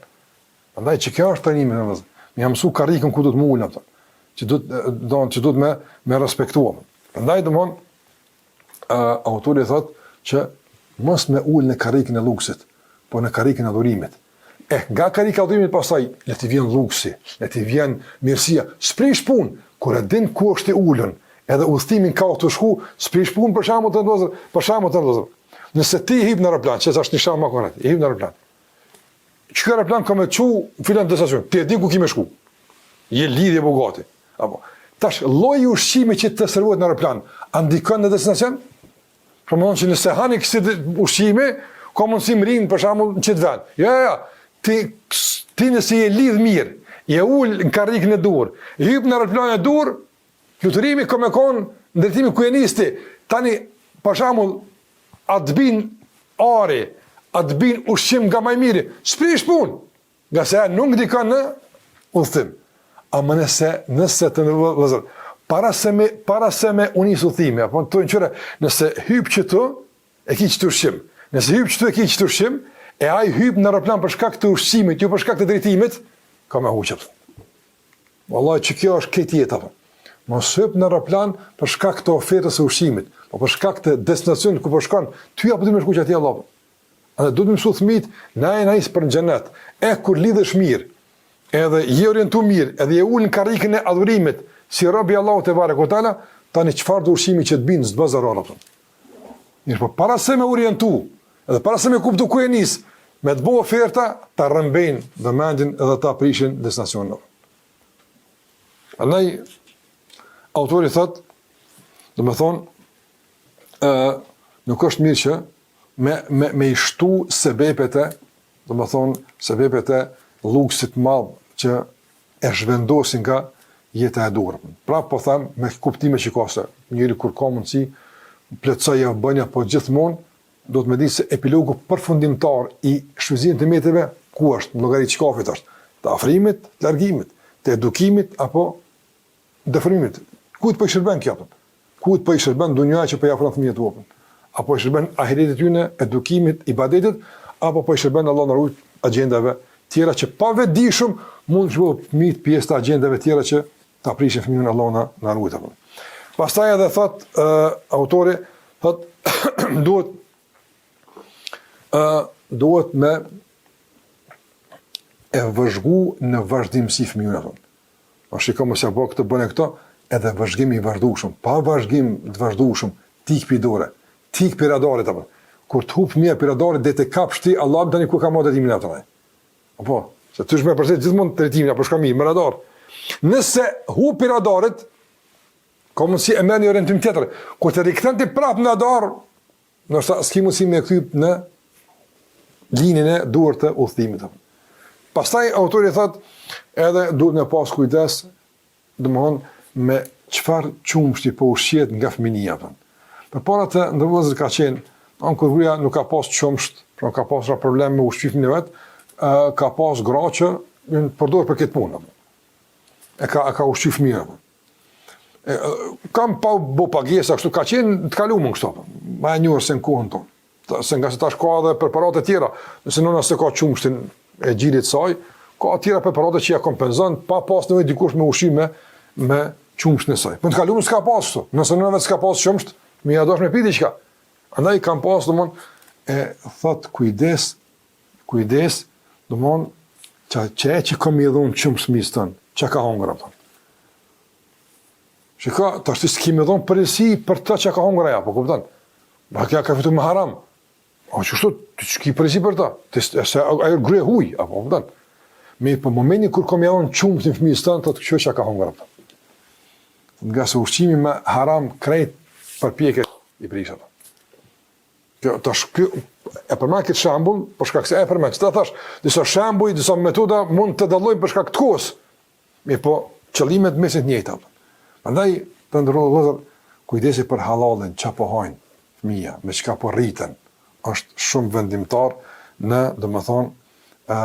Andaj që kjo është trajnimi në vëzë. Me ja mësu karrikën ku do të mu apo. Që do të do që do të me me respektu. Prandaj domthon uh, autori thot që mos me ul në karrikën e luksit, po në karrikën e adhurimit. E, nga karrika e adhurimit pastaj, le t'i vjen luksi, le t'i vjen mirësia, s'prish punë, kur e din ku është i ulun, edhe udhëtimin ka tu shku, s'prish punë për shembull të nderuar, për shembull të nderuar. Nëse ti hip në aeroplan, që është një shembull më konkret, hip në aeroplan. Qiky aeroplan ka me çu në filan destinacion, ti e din ku ki me shku. Je lidhje po gati. Apo, tash, lloji i ushqimit që të servohet në aeroplan, a ndikon në destinacion? Pra me thonë që nëse hani kësi ushqimi, ka mundësi mrrin për shembull në qëtë vend. Jo, jo, jo, ti, ti nëse je lidh mirë, je ul në karrikën e duhur, hyp në aeroplanin e duhur, fluturimi ka me konë në drejtimin ku je nis ti. Tani, për shembull, a të bin ari, a të bin ushqim nga ma i miri, s'prish punë, Ngase ajo nuk ndikon në udhëtim. Ama nëse, nëse të nderuar vëllezër, para se me, para se me u nis udhëtimi, apo të në nëse hyp qëtu, e ki qëtu ushqim. Nëse hyp qëtu, e ki qëtu ushqim, e ai hyp në aeroplan për shkak të ushqimit, jo për shkak të drejtimit, ka me huq. Wallahi që kjo është krejt jeta. Po. Mos hyp në aeroplan për shkak të ofertës së ushqimit, po për shkak të destinacionit ku po shkon, ty apo ti me shku që atje Allah. Edhe duhet me mësu fëmijët, na jena nis për në xhenet. E kur lidhesh mirë, edhe je orientu mirë, edhe je ul në karrikën e adhurimit, si rob i Allahut tebareke ve teala, tani çfarëdo ushqimi që të binë, s'të bën zarar apo. Mirëpo para se me orientu, edhe para se me kuptu ku je nis, me të bo oferta, ta rrëmbejnë vëmendjen edhe ta prishin destinacionin. Andaj, autori thot, domethonë, ë nuk është mirë që me, me, me i shtu sebepet e, domethonë, sebepet e luksit madh që e zhvendosin nga jeta e duhur. Pra po them me kuptime që ka se njeri kur ka mundësi plotësoja bënja, po gjithmonë duhet me ditë se epilogu përfundimtar i shfrytëzimit të mjeteve ku është, në llogari çkafit është, të afrimit, të largimit, të edukimit apo deformimit. Kujt po i shërben kjo? Kujt po i shërben dunjaja që po i afron fëmijët tu? A po i shërben ahiretit tyne, edukimit, ibadetit, apo po i shërben Allah na rujt agjendave tjera që pavetëdijshëm mund të bëhen fëmijët pjesë të agjendave tjera që ta prishin fëmijën Allah na na rujt apo. Pastaj edhe thot uh, autori thot duhet ë uh, duhet me e vëzhgu në vazhdimësi fëmijën apo. Po shiko mos ja bë këtë bëne këto, edhe vëzhgim i vazhdueshëm, pa vëzhgim të vazhdueshëm, t'ik pi dore, t'ik pi radarit apo. Kur të hup fëmija pi radarit deri te kapsh ti Allahu tani ku ka marrë drejtimin atë. Apo, se ty më përse gjithmonë drejtimin apo shka mirë me radar. Nëse hup pi radarit, ka mundësi e merr një orientim tjetër. Kur të rikthen ti prapë në radar, Ndoshta s'ki mundësi me e kthy në linjën e duhur të udhëtimit. Pastaj autori thot edhe duhet me pas kujdes, domthon me çfarë qumështi po ushqehet nga fëminia apo. Përpara të nderuar vëllezër ka qenë, anë kur gruaja nuk ka pas qumësht, pra ka pasur problem me ushqy fëmijën e vet, ka pas gra që janë përdor për këtë punë. E ka e ka ushqy fëmijën apo. E, kam pa bo pagesa kështu ka qenë në të kalumen kështu apo. Ma e njohur se në kohën tonë. Se ngase tash ka edhe preparate tjera, nëse nëna s'e ka qumështin e gjirit saj, ka tjera preparate që ja kompenzon pa pas nevojë dikush me ushqy me me qumështin e saj. Po në të kalumen s'ka pas kështu. Nëse nëna vetë s'ka pas qumësht, më ja dosh me pi diçka. Andaj kam pas domon e thot kujdes, kujdes, domon që që që kam i dhon qumësht fëmijës tënd, çka ka hongër apo. Shiko, tash ti s'ki me dhonë përgjegjësi për të që ka hongër aja, po kupton? Ba kjo ka fitu me haram. A qështu, ti s'ki përgjegjësi për të? Ti se ajo grue huj, apo kupton? Mirëpo momentin kur kom ja dhonë qumështin fëmijës tënd, thotë kqyr çka ka hongër, apo. Ngase ushqimi me haram krejt përpjekjet i prish, apo. Kjo, tash, kjo, e përmend këtë shembull, për shkak se e përmend, që ta thash, disa shembuj, disa metoda mund të dallojnë për shkak të kohës, Mirëpo, qëllimet mbesin të njëjta. Prandaj, të nderuar vëllezër, kujdesi për hallallin, çka po hajnë fëmija, me çka po rriten, është shumë vendimtar në, domethënë, ë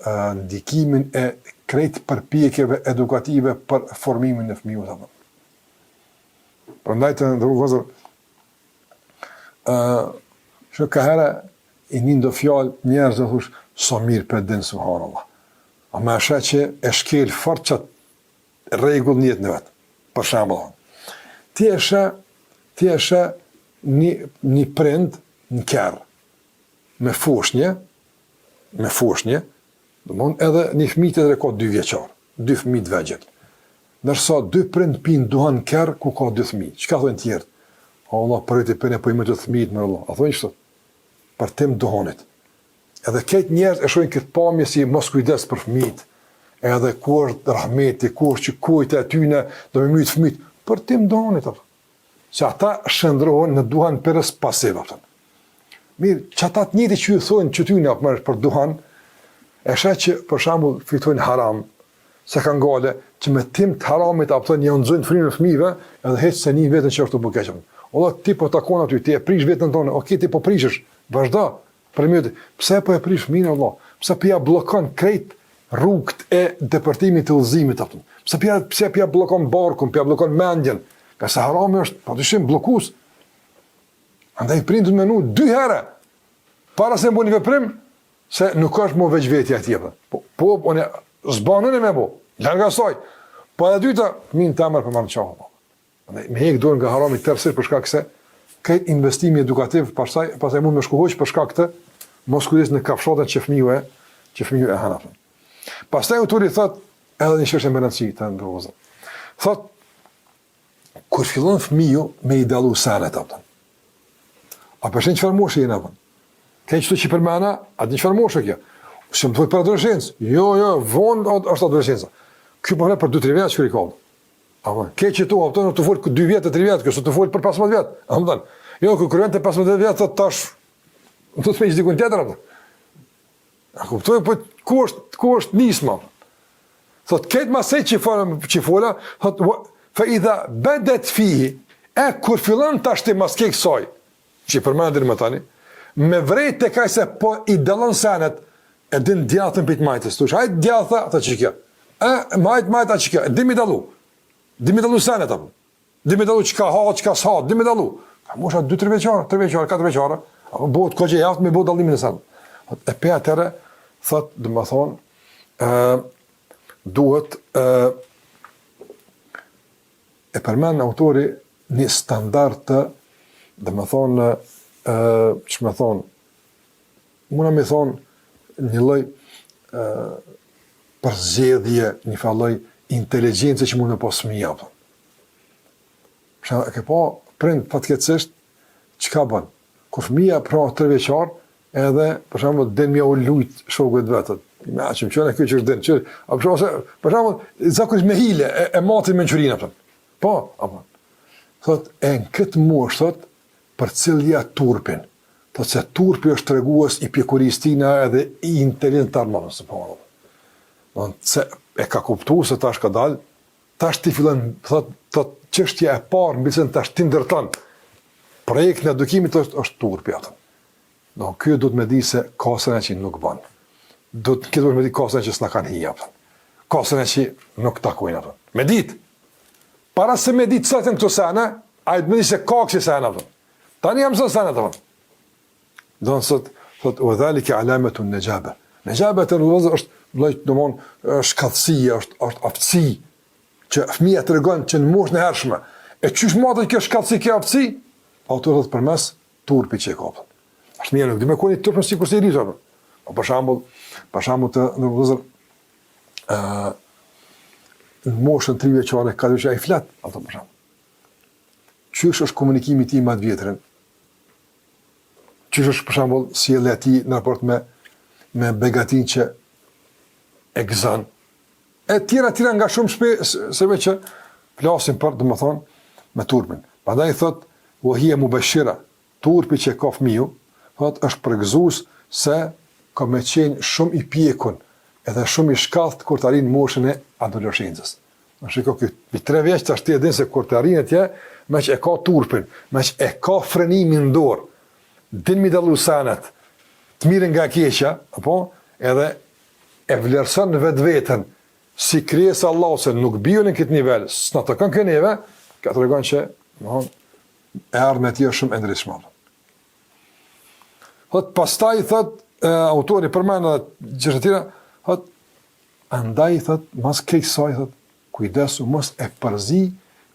ë ndikimin e krejt përpjekjeve edukative për formimin e fëmijës apo. Prandaj të nderuar vëllezër, ë që ka herë i nin do fjalë njerëz dhe thush sa mirë pe din subhanallah. Ama e sheh që e shkel fort qat rregull në jetën e vet. Për shembull, ti e sheh, ti e sheh një një prind në kerr me foshnje, me foshnje. Domthon edhe një fëmijë tjetër e ka dy vjeçar, dy fëmijë të vegjël. Ndërsa dy prind pinë duhan n'kerr ku ka dy fëmijë. Çka thonë tjerët? O Allah, për vete pine po i mytë fëmijët me Allah. A thonë kështu? Për tym duhanit. Edhe krejt njerëz e shohin këtë pamje si moskujdes për fëmijët. Edhe ku është rahmeti, ku është që kujt e atyne, do me mytë fëmijët. Për tym duhanit, apo. Se ata shndërrohen në duhanpirës pasiv, apo. Mirë, që ata të njëjtit që ju thonë që ty në apo për duhan, e sheh që për shembull fitojnë haram, se kanë gale, që me tym të haramit apo thonë jau nxojnë frymën fëmijëve, edhe hiç s'e nin veten që është tu bo keq. O vlla, ti po takon aty, ti e prish veten tonë, ok, ti po prishesh, vazhdo, për mirë, pse po e prish fëmijën vlla? Pse po ja bllokon krejt rrugët e depërtimit të udhëzimit apo? Pse po ja pse po ja bllokon barkun, po ja bllokon mendjen? Ngase harami është padyshim bllokues. Andaj prindi me menu dy herë para se me bo një veprim se nuk është më veç vetja e tij. Po, po unë s'ban unë me bo. Larg asaj. Po edhe dyta, fëmijën tem po marr n'qafë. Andaj me hek dorë nga harami tërësisht për shkak se krejt investimi edukativ pastaj pastaj mund me shku huq për shkak të moskujdesit në kafshatën që fëmiu e që fëmiu e han atë. Pastaj autori thot edhe një çështje me rëndësi të nderuar. Thot kur fillon fëmiu me i dallu senet apo. A po sheh çfarë moshe jena apo? Krejt qëto që përmena, a din çfarë moshe kjo? Se më thuaj për adoleshencë. Jo, jo, vonë është adoleshenca. Ky po flet për 2-3 vjet që i ka. Apo, ke që tu, apo tu fol 2 vjet e 3 vjet, kjo tu fol për 15 vjet. A më thon. Jo, kur vjen te 15 vjet thot tash do të më dikun tjetër apo. A kuptoj po ku është ku është nisma? Thot këtë masë që fola që fola, thot fa idha badat fihi e kur fillon tash ti mas kësaj që përmendim më tani, me vrejt tek ai se po i dallon senet, e din djathtën prej t'majtës, thush, hajt djatha, tha që kjo, e, majt, majt, a që kjo, e din mi dallu, din mi dallu senet, apo, din mi dallu çka ha, çka s'ha, din mi dallu, ka mosha 2-3 vjeçare, 3 vjeçare, 4 vjeçare, apo bëhet kohë e aftë me bo dallimin e senet. E pe atëherë, thot, domethonë, e, duhet, e, e përmend autori një standard të, domethonë, ë, që me thonë, muna me thonë, një lloj ë përzgjedhje, një farë lloj inteligjence që mund me pas fëmija, apo. Për shembull, e ke pa prind fatkeqësisht çka bën? Kur fëmija pra 3 vjeçar, edhe për shembull din me u lujt shokët vet. Me aq më çon kjo që është din, që apo për shembull, për shembull, zakonisht me hile e, e matin mençurinë apo. Po, apo. Thot e në këtë moshë thot përcillja turpin. Thot se turpi është tregues i pjekurisë tina edhe i inteligjencës të subhanallahu. Don se e ka kuptuar se tash ka dal, tash ti fillon thot thot çështja e parë mbi të tash ti ndërton projektin e edukimit është është turpi atë. Do ky duhet me di se ka sene që nuk bën. Do të duhet me di ka sene që s'na kanë hije apo. Ka sene që nuk takojnë apo. Me ditë. Para se me ditë sa janë këto sene, ai do të di se ka kësi sene apo. Tani jam sot sene apo. Do të thotë, thotë wa dhalika alamatu najaba. Najaba të nderuar është lloj domon shkathtësia, është është aftësi që fëmija tregon që në moshën e hershme. E qysh matet kjo shkathtësi, kjo aftësi? Autori thotë përmes turpi që e ka. Është mirë, nuk di me kon i turpshëm sikur se i rritur. Po për shembull, për shembull të nderuar vëllezër, ë në moshën 3 vjeçare, 4 vjeçare ai flet, ato për shembull. Qysh është komunikimi i tij me të vjetrin? Qysh është për shembull sjellja e tij në raport me me begatinë që e gëzon? E tjera tjera nga shumë shpe, se që flasim për, domethonë, me turpin. Prandaj thot, wa hiya mubashira, turpi që ka fëmiu, thot është përgëzues se ka me qenë shumë i pjekun edhe shumë i shkatht kur të arrin moshën e adoleshencës. Në shiko ky, i tre vjeç tash ti e din se kur të arrin atje, meqë e ka turpin, meqë e ka frenimin në dorë, din mi dallu senet, të mirën nga e keqja, apo edhe e vlerëson vetveten si krijesë e Allahut se nuk bie në këtë nivel, s'na takon kjo neve, kjo tregon që, domthon, e ardhmja e tij është shumë e ndritshme. Thot pastaj thot e, autori përmend edhe gjëra të tjera, thot andaj thot mas kësaj thot kujdesu mos e përzi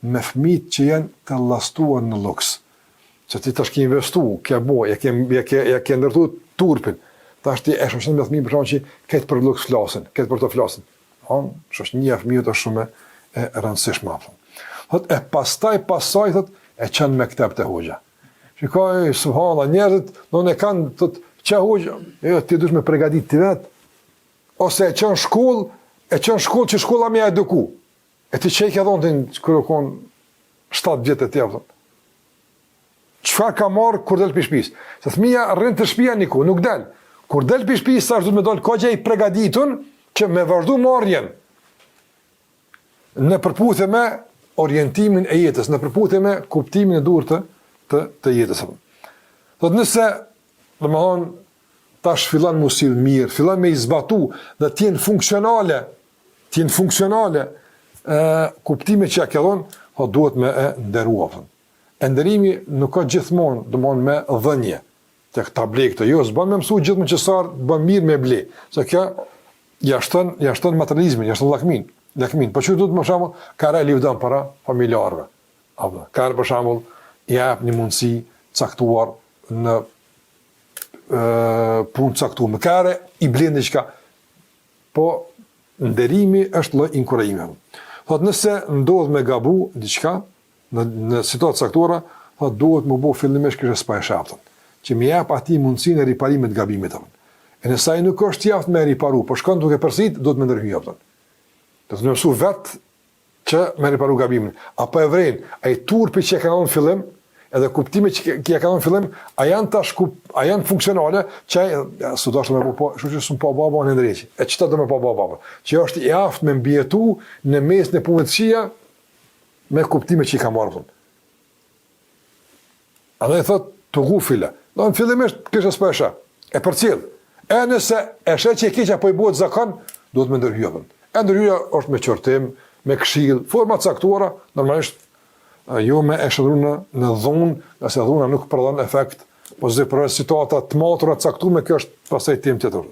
me fëmijët që janë të llastuar në luks. Që ti tash ke investu, ke bo, ja ke ja ke ja ke ndërtu turpin. Tash ti e shoqëron me fëmijë për shkak që këtë për luks flasin, këtë për të flasin. Hon, shoqënia e fëmijës është shumë e rëndësishme apo. Thot e pastaj pasaj thot e çon në mekteb te hoxha. Shiko, subhanallah, njerëzit do ne kanë thot çe hoxha, jo ti duhet me përgatit ti vet. Ose e çon shkollë, e çon shkollë që shkolla me eduku. E ti çe i ke dhënë ti kur u kon 7 vjet e tjerë. Çfarë ka marr kur del prej shtëpisë? Se fëmija rrin te shtëpia një kohë, nuk del. Kur del prej shtëpisë, sa duhet me dal koxha i përgatitun që me vazhdu marrjen në përputhje me orientimin e jetës, në përputhje me kuptimin e duhur të të, të jetës. Thotë nëse, domethënë, tash fillon m'u sill mirë, fillon me i zbatu dhe të jenë funksionale, të jenë funksionale ë kuptimet që ja ke dhënë, po duhet me e nderu apo. E nderimi nuk ka gjithmonë, domthon me dhënie, tek ta blej këtë, jo, s'bën me mësu gjithmonë që sa bën mirë me ble. Se kjo ja shton, ja shton materializmin, ja shton lakmin, lakmin. Po çu duhet më shembull, ka re livdon para familjarëve. Apo ka për shembull ja jep një mundësi caktuar në punë caktuar. Ka herë i blen diçka. Po nderimi është lloj inkurajimi. Thot nëse ndodh me gabu diçka në në situatë caktuara, thot duhet me bo fillimisht kishe s'po e sheh, që me jap atij mundësinë e riparimit të gabimit apo. E nëse ai nuk është i aftë me riparu, po shkon duke përsërit, duhet me ndërhy apo. Do të mësu vet që me riparu gabimin. Apo e vren, ai turpi që e kanë dhënë fillim, edhe kuptimet që ja kanë dhënë fillim, a janë tash kup, a janë funksionale, që ai ja, s'u dashtë me po, po, kështu që s'm pa baba në ndreq. E çta do me pa baba? Që është i aftë me mbijetu në mesin e punëve të këqija me kuptimet që i ka marrë. Andaj thot të gufile. Do në fillimisht kishe s'po e sheh. E përcjell. E nëse e sheh që e keqja po i bëhet zakon, duhet me ndërhy apo. E ndërhyrja është me qortim, me këshill, forma të caktuara, normalisht jo me e shndërru në në dhunë, ngase dhuna nuk prodhon efekt pozitiv për situata të matura të caktuara, kjo është pastaj temë tjetër.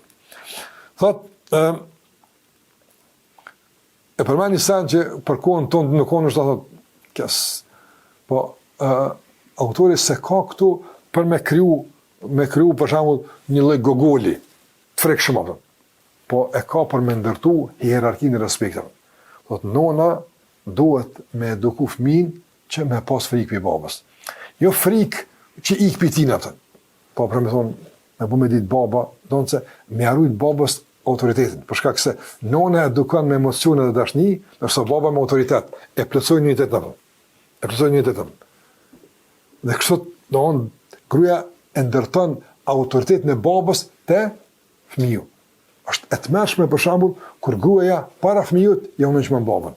Thot, ë E përmend një sen që për kohën tonë nuk konë është të thotë, kes, po uh, autori se ka këtu për me kriju, me kriju për shembull një lloj gogoli, të frikshëm apo. Po e ka për me ndërtu hierarkinë e respektit. Thotë nona duhet me eduku fëmin që me pas frikë prej babës. Jo frikë që ikë prej tina, apo. Po për me thonë, me bu me ditë baba, do të se me ja rujt babës autoritetin, për shkak se nona edukon me emocione dhe dashni, ndërsa baba me autoritet, e plotësojnë njëri-tjetrin apo. E plotësojnë njëri-tjetrin. Dhe kështu, do thonë, gruaja e ndërton autoritetin e babës te fëmiu. Është e tmerrshme për shembull kur gruaja para fëmijës ja nënçmon babën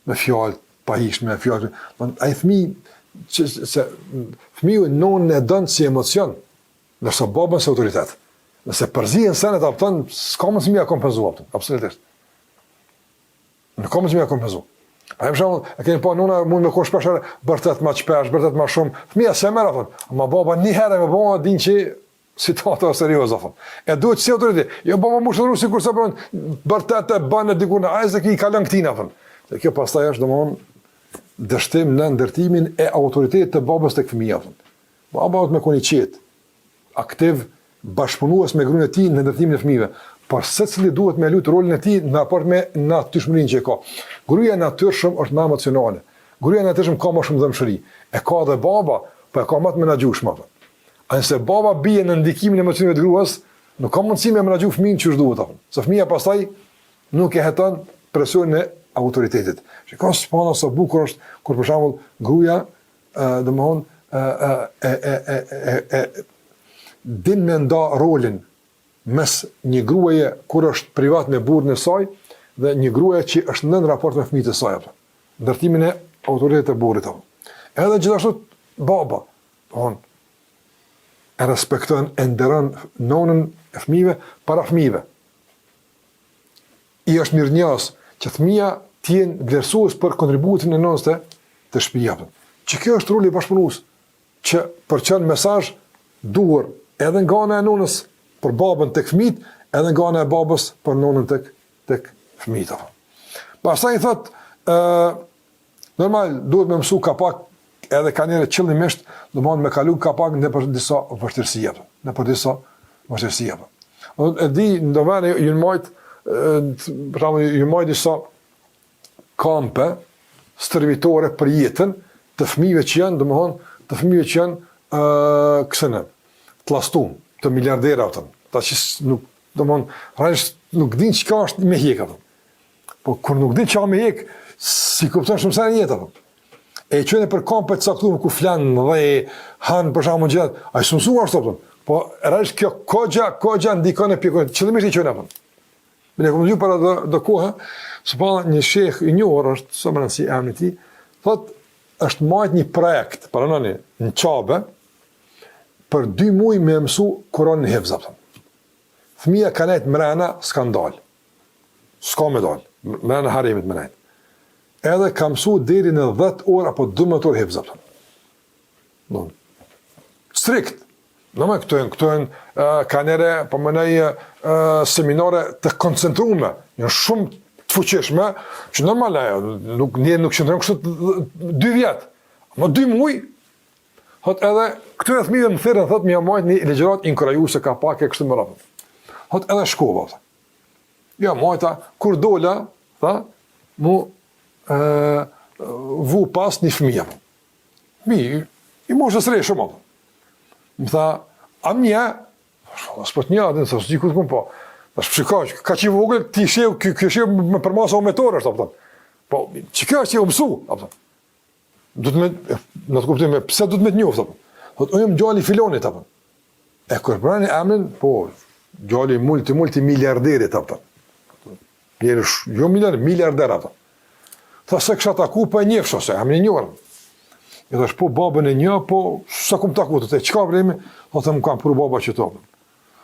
me fjalë pahijshme, me fjalë, do ai fëmijë që se fëmiu nonën e don si emocion, ndërsa babën si autoritet. Nëse përzihen senet a kupton, s'ka mundësi me ja kompenzu, a kupton, absolutisht. Nuk ka mundësi me ja kompenzu. Pa për shembull, e keni pa nona mund me kon shpesh herë bërtet më shpesh, bërtet më shumë. Fëmija s'e merr atë. Ama baba një herë me bë din që situata është serioze apo. E duhet si autoritet. Jo baba më shndërru sikur se bën bërtet e bën diku në ajë se i kalon këtina apo. Dhe kjo pastaj është domthon dështim në ndërtimin e autoritetit të babës tek fëmija apo. Baba duhet me kon i qetë, aktiv, bashkëpunues me gruan e tij në ndërtimin e fëmijëve, por secili duhet me luajt rolin e tij në raport me natyrshmërinë që e ka. Gruaja natyrshëm është më emocionale. Gruaja natyrshëm ka më shumë dhembshuri. E ka edhe baba, po e ka më të menaxhueshme apo. A nëse baba bie në ndikimin e emocioneve të gruas, nuk ka mundësi me menaxhu fëmijën qysh duhet apo. Se fëmija pastaj nuk e heton presionin e autoritetit. Shiko subhanallah sa bukur është kur për shembull gruaja domthon e e e e e e din me nda rolin mes një gruaje kur është privat me burrin e saj dhe një gruaje që është në raport me fëmijët e saj apo ndërtimin e autoritetit të burrit apo. Edhe gjithashtu baba, domthon e respekton e nderon nonën e fëmijëve para fëmijëve. I është mirënjohës që fëmija të jenë vlerësues për kontributin e nënës te te shtëpia. Që kjo është roli bashkëpunues që përçon mesazh duhur edhe nga ana e nënës për babën tek fëmijët, edhe nga ana e babës për nënën tek tek fëmijët. Pastaj thot ë normal duhet me mësu ka pak edhe ka njerë qëllimisht, domthon me kalu ka pak nëpër disa vështirësi apo, nëpër disa vështirësi apo. E di, në do vene, janë majtë, për shembull, janë majtë disa kampe stërvitore për jetën të fëmijëve që janë, domethënë, të fëmijëve që janë ë kësënë, të llastum, të miliarderëve ato. Ata që nuk, domethënë, realisht nuk dinë çka është me hjek ato. Po kur nuk din çka me hjek, s'i kupton shumë sene n'jetë ato. E i çojnë për kampe të caktuara ku flan dhe han për shembull gjë, ai s'u mësu ashtu apo. Po realisht kjo koxha, koxha ndikon në pikën, qëllimisht i çojnë apo. Më ne kam para do, do kohë, së pa një sheh i njohur është, s'o me rëndësi emri i tij, thot është majt një projekt, paramendoni, në Qabe, për dy muaj me mësu Kur'anin hifz apo. Fëmija ka nejt mrena, s'ka dal. S'ka me dal, mrena haremit me nejt. Edhe ka mësu deri në 10 orë apo 12 orë hifz apo. Don. Strikt. Në me këto janë, këto janë uh, kanere, po mendoj uh, seminare të koncentrume, janë shumë të fuqishme, që normal ajo, nuk, një nuk qëndron kështu dy vjet, ama dy muj, thot edhe, këtyre fëmijëve më thirrën, thot, me ja majt një ligjëratë inkurajuese ka pak e kështu me radhë. Thot edhe shkova, thot. Ja majta, kur dola, tha, mu e, vu pas një fëmijë, Mi, i moshës re shumë apo. Më tha, a më njeh? Thashë, s'po të njoh, dhe nësë, s'di ku të kum po. Thash, shiko, kaq i vogël, ti shehu, ky, ky shehu me përmasa o metor është, apo. Po, që kjo është që u mësu, apo. Do të me, në të kuptim, pse do të me të njoftë, apo. Thot, unë jam djali i filonit, apo. E kur përmendi emrin, po, djali multi, multi miliarderit, apo. Njeri, jo miliarder, miliarder, apo. Tha s'e kisha taku, po e njefsha, se emrin e njohëm. I thash, po babën e njoh, po s'e kum taku, të te, çka problemi? Tha, më ka pru baba qëto.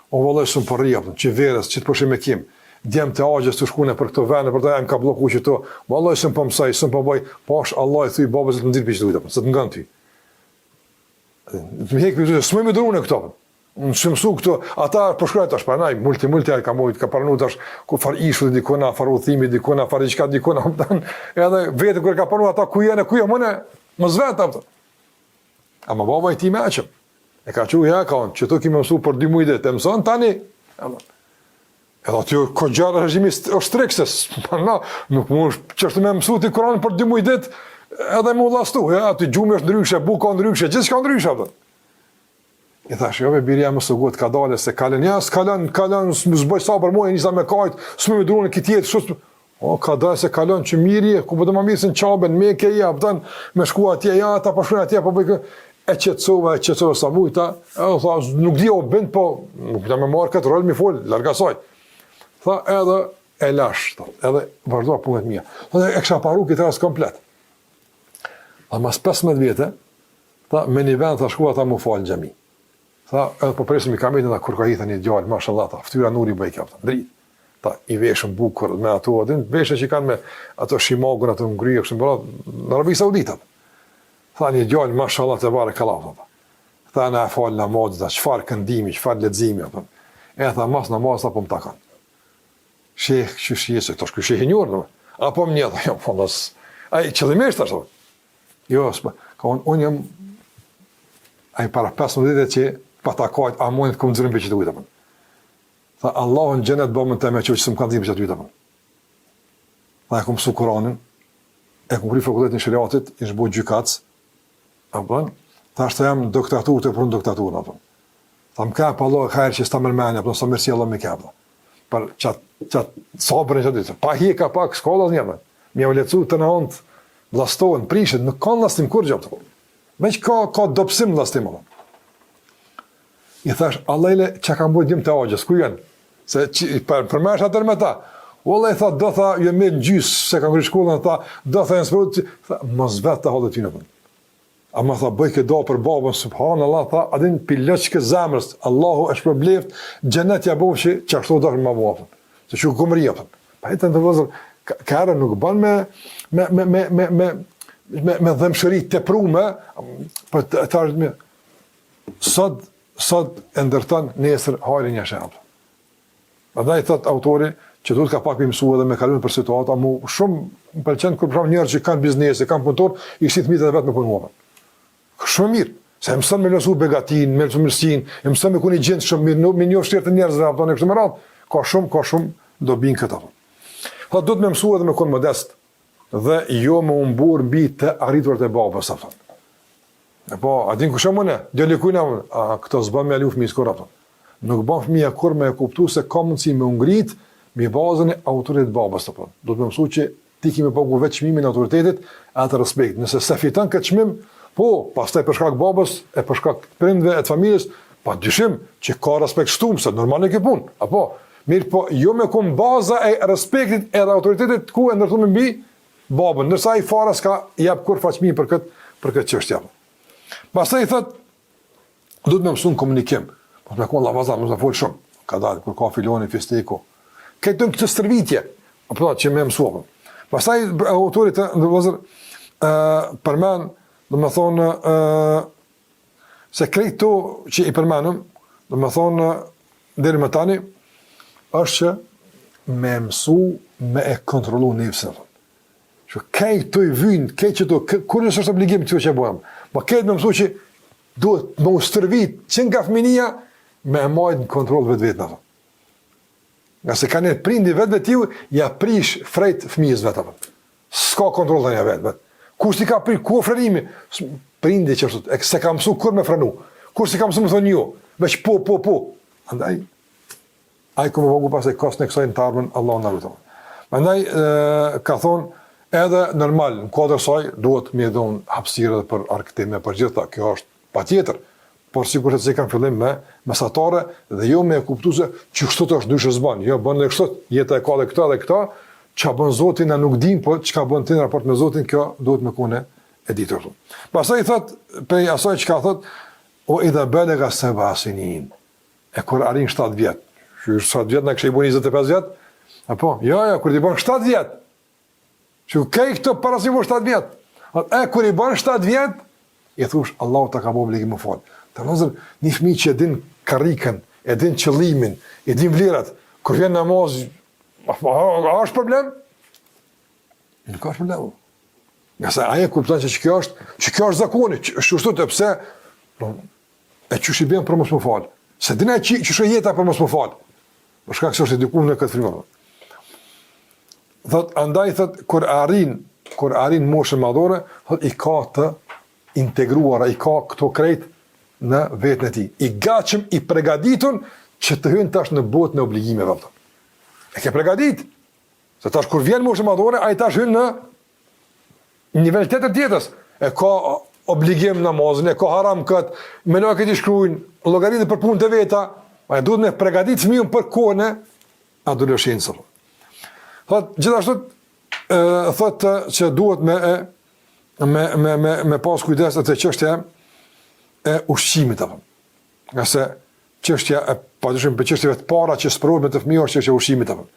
O vëllai s'un po rri, apo, që verës, që të pushim e kim. Djem të axhës të shkune për këto vende, për të e më ka blloku qëto. Vëllai s'un po mësoj, s'un po bëj, pash Allah i thuj babës të më nxirr prej qëtu, apo, se të ngan ty. Të më hek për s'muj me duru këto. Unë s'jam mësu këto, ata po shkruaj tash prandaj multi multi ai ka mujt ka pranu tash ku far ishulli dikun a far udhëtimi dikun a far diçka dikun a kupton edhe vetë kur ka pranu ata ku janë ku janë më mos vet apo. Ama baba i tij mençëm. E ka çu ja ka që to kemi mësu për dy muaj ditë, e mëson tani. Ama Edhe aty koxha regjimi është strikt se na nuk mund qashtu me mësu ti Kur'an për dy muaj ditë edhe me u llastu, ja, aty gjumi është ndryshe, buka ndryshe, gjithçka ndryshe apo. I thash, jo be biri jem mos u ngut, kadale se kalon, ja, s'kalon, kalon, s'boj sabër moj, nisa me kajt, s'muj me duru këtë jetë, shu, o, kadale se kalon, që mirë je, ku po do ma mirë se në Qabe, në Meke, ja, pëtën, me shku atje, ja, ata po shkojnë atje, po bëj kë, e qetësova, e qetësova sa mujta, e tha, nuk di o bind, po, nuk ta me marrë këtë rol, mi fol, larg asaj. Tha, edhe e lash, tha, edhe vazhdova punët mia. Tha, e kisha paru këtë rast komplet. Tha, mas 15 vjetë, Tha, me një vend, tha, shkova tha m'u falë në xhami. Tha, edhe po presim ikametin, tha, kur ka hi, tha, një djalë, mashallah, tha, ftyra nuri bëjke, tha, dritë. Tha, i veshën bukur, me ato, adin, veshë që kanë me ato shimagun, ato ngryje, kështu më në Arabi Saudita. Tha, një djalë, mashallah, tebarekallah, tha. Tha, na e falë namazin, tha, çfarë këndimi, çfarë leximi, tha. E, tha, mas namazit, tha, po më takon. Sheh, qysh je, se tash ky sheh i njohur, no? Apo më njeh, tha, jo, po, mos, ai, qëllimisht, tha, Jo, s'po, ka unë, unë jam ai para 15 vite që pa takojt amonit ku më nxjerrin prej qëtu apo. Tha Allahu në xhenet babën tem e qoftë që më kanë nxjerrë prej qëtu apo. Tha e kom mësu Kur'anin, e kom kry fakultetin e sheriatit, ish bo gjykatës. Apo, tash jam doktoratur të prunë doktoraturën apo. Tha më ka pa Allah hajr që s'ta merr mendja, apo sa mirësi Allah më ka apo. Për çat çat sabrën çat ditë. Pa hije ka pak shkolla një më. Më u lecu të në antë llastohen, prishet, nuk ka llastim kurrgjë apo. Veç ka ka dobësim llastim apo. I thash Allah ile çka kanë bërë djem të axhës, ku janë? Se që, për përmesh atër me ta. Valla i tha, do tha, jo me në gjysë, se kanë kry shkollën, tha, do tha, janë sprovu, tha, mos vet të hallet tyne, Ama tha, bëj këtë dua për babën, subhanallah, tha, a din pi loqkës zemrës, Allahu e shpërbleft, xhenet ja boftë që qashtu do më bua, se që kumri, apo. Pa e të në vëllezër, ka herë nuk bën me, me, me, me, me, me, me, me dhembshuri të teprume, për të të me, sot, sot e ndërton nesër hajrin ja sheh. Prandaj thot autori që duhet ka pak me mësu edhe me kalu për situata, mu shumë më pëlqen kur për njerëz që kanë biznese, kanë punëtor, i shti fëmijët e vet me punu. Shumë mirë. Se e mëson me vlerësu begatinë, me vlerësu mirësinë, e mëson me kon i gjindshëm, me, me njohë shtyrë të njerëzve, apo e kështu me radhë. Ka shumë, ka shumë dobi në këtë. Thotë, duhet me mësu edhe me konë modest, dhe jo me u mburr mbi të arriturat e babës, apo. E po, a din kush jam unë? Djali i kujna unë? A, këto s'bën me ia lu fëmijës kurrë, apo. Nuk bën fëmija kurrë me e kuptu se ka mundësi me u ngrit mbi bazën e autoritetit babës, apo. Duhet me mësu që ti ki me pagu vetë çmimin e autoritetit, e atë respekt. Nëse s'e fiton këtë çmim, po, pastaj për shkak babës, e për shkak prindve e të familjes, pa dyshim që ka respekt shtum, se normale kjo punë, apo, mirëpo, jo me kon baza e respektit edhe autoritetit ku e ndërtuar mbi babën, ndërsa ai fare s'ka jap kurrfarë çmimi për këtë për këtë çështje. Pastaj i thot duhet me mësu në komunikim. Mos me kon llafazan, mos me fol shumë. Ka dalë kur ka filoni fisteku. Këtë këtë stërvitje, apo që me mësu. Pastaj autori të vëllazër ë përmend, domethënë ë se krejt këto që i përmendëm, domethënë deri më tani është që me mësu me e kontrollu nefsin. Që krejt këto i vynë, krejt qëto, kurrë s'është obligim të që e bojmë, po krejt me mësu që duhet me u stërvit që nga fëminia me e majtë në kontrol vetveten, apo. Ngase ka një prindi vetvetiu, ja prish frejt fëmijës vet, apo. S'ka kontrol të një vetë, vetë. Kush t'i ka pri, ku o frenimi? Prindi që është, e s'e ka mësu kur me frenu. Kur s'i ka mësu me thonë jo, veç po, po, po. Andaj, ai ka me pagu pastaj koston e kësaj në të ardhmen, Allahu na rujtë. Andaj, ka thonë, edhe normal, në kuadër saj, duhet me dhonë hapësirë edhe për argëtime, për gjitha, kjo është patjetër, por sikurse që kanë fillim me mesatare dhe jo me e kuptu se që kështu të është ndryshe s'bën, jo bën edhe kështu, jeta e ka dhe këta dhe këta, çka bën Zoti na nuk dim, po çka bën ti në raport me Zotin, kjo duhet me kone e ditur. Pastaj i thot prej asaj çka thot, ue idha belega seba sinin, e kur arrin 7 vjet, që 7 vjet na kishe i bën 25 vjet, apo, jo, jo, kur t'i bën 7 vjet, Që kej këto para se i bën 7 vjet. E kur i bën 7 vjet, i thush Allahu ta ka bë obligim me fal. Të vëllazër, një fëmijë që e din karrikën, e din qëllimin, e din vlerat, kur vjen namaz, a, a, a është problem? Nuk është problem. Ngase ai e kupton që kjo është, që kjo është zakoni, që është kështu të pse, po, e qysh i bjen për mos me fal. Se din ai që qysh jeta për mos me fal. Për shkak se është edukuar në këtë frymë. Thot, andaj thot kur arrin, kur arrin moshën madhore, thot i ka të integruara, i ka këto krejt në veten e tij. I gatshëm, i përgatitur që të hyn tash në botën e obligimeve apo. E ke përgatit. Se tash kur vjen moshën madhore, ai tash hyn në nivel tjetër të jetës. E ka obligim namazin, e ka haram kët, melaiket i shkruajnë, llogaritet për punët e veta, ai duhet me përgatit fëmijën për kohën e adoleshencës. Thot gjithashtu ë thot që duhet me e me me me me pas kujdes te çështja e ushqimit apo. Ngase çështja e padyshim për çështjeve të para që sprovohet me të fëmijë është çështja e ushqimit apo.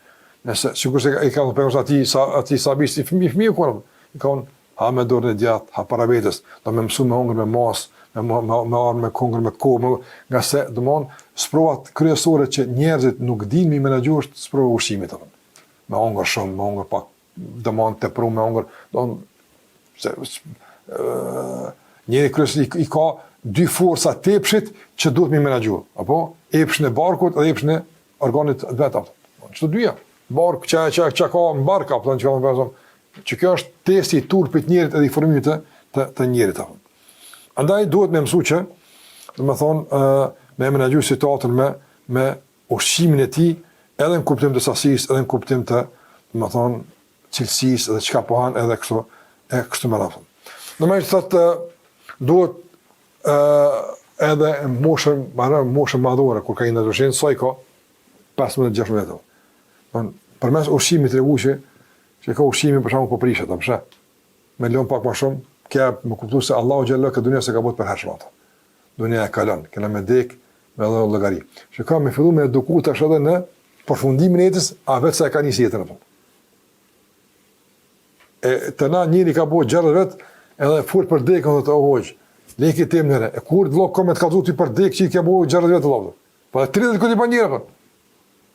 Nëse sikurse i ka thënë pejgamberi atij sa atij sahabis i fëmijë fëmijë ku i ka thënë ha me dorën e djathtë, ha para vetes, do me mësu me hongër me mas, me me me, me armë me hongër me kohë, me, ngase domthon sprovat kryesore që njerëzit nuk dinë mi menaxhu është sprova e ushqimit apo. Me hongër shumë, me hongër pak, domthon tepru me hongër, domthon se ë njeri kryesisht i, i ka dy forca të epshit që duhet mi menaxhu, apo epshin e barkut dhe epshin e organit të vet apo. Çto dyja, bark që që që ka në bark apo që ka më thonë, që kjo është testi i turpit njerit edhe i formimit të të, të njerit apo. Andaj duhet me mësu që, domethonë, ë me menaxhu situatën me me ushqimin e tij, edhe në kuptim të sasisë, edhe në kuptim të, domethonë, cilësisë dhe çka po han edhe kështu e kështu me radhë. Domethënë thotë duhet ë edhe moshën, marrë moshën madhore kur ka një adoleshent sa i ka 15-16 vjet. Don përmes ushqimit tregu që që ka ushqimi për shembull po prishet, apo pse? Me lon pak më shumë, ke me kuptu se Allahu xhelle këtë dunja s'e ka bo t'përhershme ato. Dunja e kalon, kena me dek, me dhënë llogari. Që ka me fillu me eduku tash edhe në përfundimin e jetës, a veç sa e ka nisë jetën apo. E te na njeri ka bo 60 vjet, edhe fol për dekën dhe të o hoxhë, leki temë njëre, e kur vëlla ka me të kallzu ty për dekë që i ke bo 60 vjet vëlla. Po edhe 30 kur i bën njeri apo.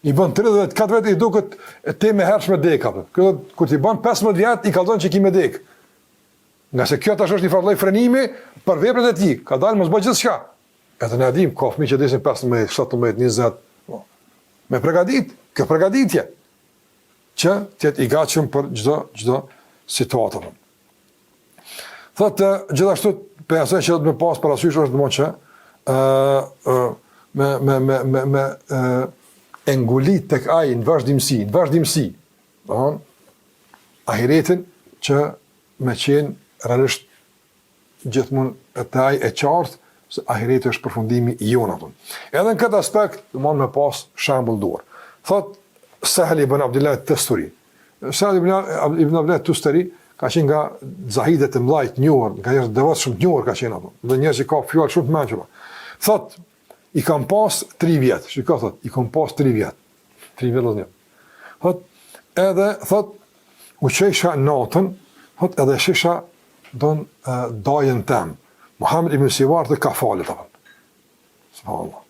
I bën 30 4 vjet i duket temë e hershme deka apo. Kjo kur ti bën 15 vjet i kallzon që ki me dek. Ngase kjo tash është një farë lloj frenimi për veprat e tij, kadalë mos bëj gjithçka. Edhe ne dimë, ka fëmijë që desin 15, 17, 20, po. Me pregadit, kjo pregaditje, që të jetë i gatshëm për çdo çdo situatë. Thotë gjithashtu prej asaj që do të me pas parasysh është domethënë që ë ë me me me me me ë e ngulit tek ai në vazhdimësi, në vazhdimësi, domthon ahiretin që me qenë realisht gjithmonë te ai e qartë se ahireti është përfundimi i jonë apo. Edhe në këtë aspekt, domthon me pas shembull n'dorë. Thot Sahel ibn Abdullah Tusturi. Sahel ibn ibn Abdullah Tusturi ka qenë nga zahidët e mëdhaj të njohur, nga njerëz të devotshëm të njohur ka qenë apo. Dhe njerëz që ka fjalë shumë të mençura. Thot i kam pas 3 vjet, shiko thot, i kam pas 3 vjet. 3 vjet vëllazër. Thot edhe thot u çojsha natën, thot edhe shisha don dajën tem. Muhammed ibn Sivar të ka falet apo. Subhanallahu.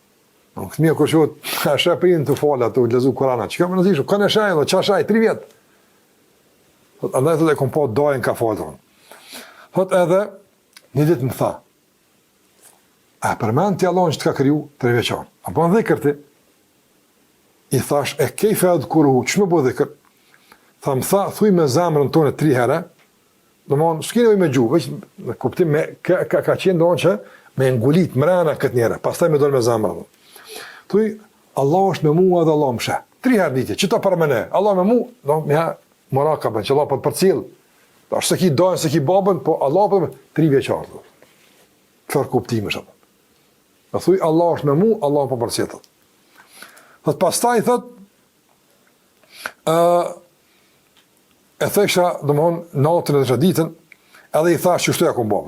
Në këtë mirë kur shoh, a sheh prindin tu falë ato, lexu Kur'anin. Çka më rëndësishëm, kanë shaj, do çfarë shaj 3 vjet. Thot andaj thotë e kom pa dajën ka falë. Thot edhe një ditë më tha. A përmend ti Allahun që të ka kriju tre vjeçar? A bën dhikr ti? I thash e kejfe edhkuruhu, qysh me bo dhikr? Tha më tha, thuj me zemrën tonde tri herë, Domthon, s'ke nevojë me gjuhë, veç në kuptim me ka ka, ka qenë domthon që me ngulit mrena këtë njëherë, pastaj me dol me zemër. Thuj Allahu është me mua dhe Allahu më sheh. Tri herë ditë, që ta përmendë. Allahu me mua, do me ja murakabe, që Allahu po të përcjell. Tash s'e ki dajën, s'e ki babën, po Allahu po tri vjeçar. Çfarë kuptimi është apo? A thuj Allahu është me mua, Allahu po përcjell. Thot pastaj thot ë E thojsha, domthon, natën edhe ditën, edhe i thash qështu ja kom bo.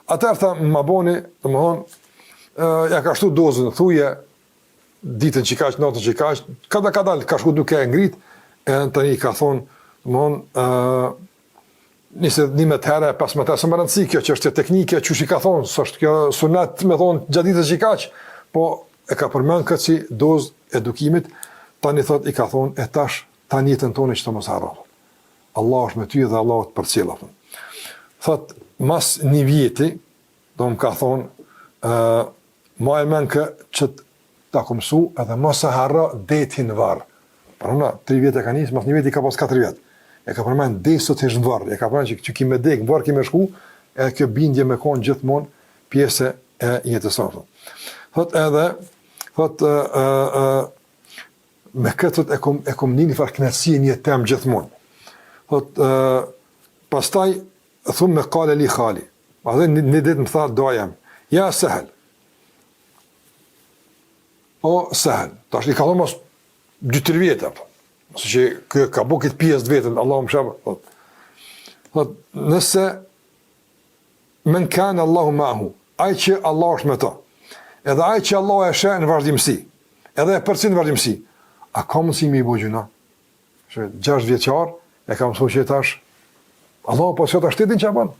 Atëherë tha, ma boni, domthon, ja ka shtu dozën, thuje ditën që kaq, natën që kaq, kadal kadal ka shku duke e ngrit, e tani ka thon, domthon, ë nëse 11 herë, 15 herë, s'është me rëndësi kjo çështje teknike, qysh i ka thonë, s'është kjo sunet me thonë gjatë ditës që kaq, po e ka përmend këtë si dozë edukimit, tani thot i ka thonë e tash Tani jetën tonë që të mos harro. Allah është me ty dhe Allah të përcjell apo. Thot mas një vjeti do më ka thon ë uh, maje men kë që ta kom mësu edhe mos e harro deri në varr. Pra na, 3 vjet e ka nis, mas një vjeti ka pas 4 vjet. E ka përmend deri sa të hish në varr, e ka përmend që, që ki me dek, në varr ki me shku, edhe kjo bindje me kon gjithmonë pjesë e jetës sonë. Thot edhe, thot ë ë ë me këtë thot e kom e kom ni një farë kënaqësie në jetën tem gjithmonë. Thot ë pastaj thumme kale li khali. Edhe një, një ditë më tha daja jem. Ja Sehel. O Sehel, tash i ka thonë mas 2-3 vjet apo. Ose që kjo ka bo këtë pjesë të vetën, Allahu më shërbë, thot. Thot, nëse men kan Allahu ma'ahu, ai që Allahu është me të. Edhe ai që Allahu e sheh në vazhdimësi, edhe e përcjell në vazhdimësi. A ka mundësi me i bo gjynah? Që 6 vjeçar e ka mësuar që tash Allahu po sot është din çfarë bën.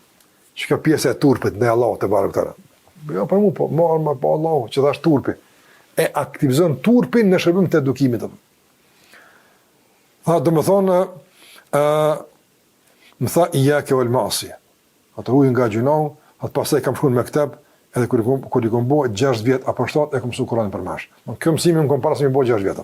Që kjo pjesë e turpit ndaj Allahut tebareke teala. Jo për mua po, marr më po Allahu që tash turpi. E aktivizon turpin në shërbim të edukimit. Tha, domethonë, ë më tha ijake vel masije. Atë ruju nga gjynahu, atë pastaj kam shku në mekteb, edhe kur i kom kur i kom bo 6 vjet apo 7 e kom mësu Kur'anin përmendsh. Do kjo mësimi më kom para se me bo 6 vjet.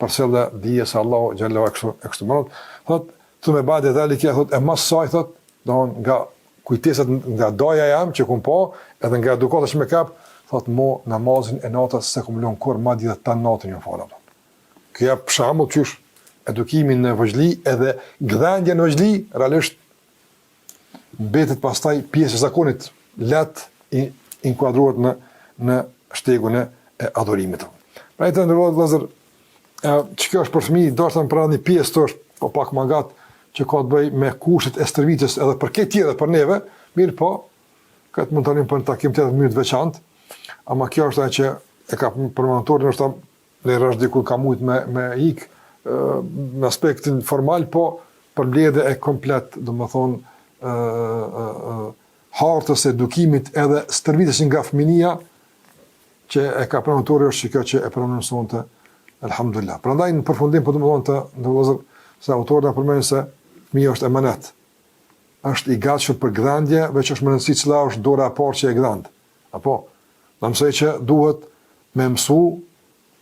Përcjellja dije se Allahu xhelle e kështu e kështu më radhë, thot thumme ba'de dhalike thot e mas saj thot, do nga kujtesat nga daja jem që kom pa, edhe nga edukata që më kap, thot mo namazin e natës s'e kom lënë kurrë madje edhe tan natën jam falë. Kjo jep shembull qysh edukimi në vogëli edhe gdhendja në vogëli realisht mbetet pastaj pjesë e zakonit lehtë i inkuadrohet në në shtegun e adhurimit. Pra të nderuar vëllezër, që kjo është për fëmijë, do të them pra një pjesë të është po pak më gatë që ka të bëjë me kushtet e stërvitjes edhe për këtë tjetër për neve, mirë po, këtë mund ta lëmë për një takim tjetër në mënyrë të veçantë, ama kjo është ajo që e ka përmendur autori, ndoshta Në rrasht diku ka mujt me, me ik në aspektin formal, po përmbledhje e komplet, domethonë, ë, ë, ë, hartës e edukimit edhe stërvitjes nga fëminia që e ka pranuar autori është që kjo që e pranon sonte, elhamdulillah. Prandaj në përfundim po domethonë të nderuar vëllezër se autori na përmend se fëmija është emanet. është i gatshëm për gdhendje, veç është me rëndësi cila është dora e parë që e gdhend. Apo, na mësoi që duhet me mësu,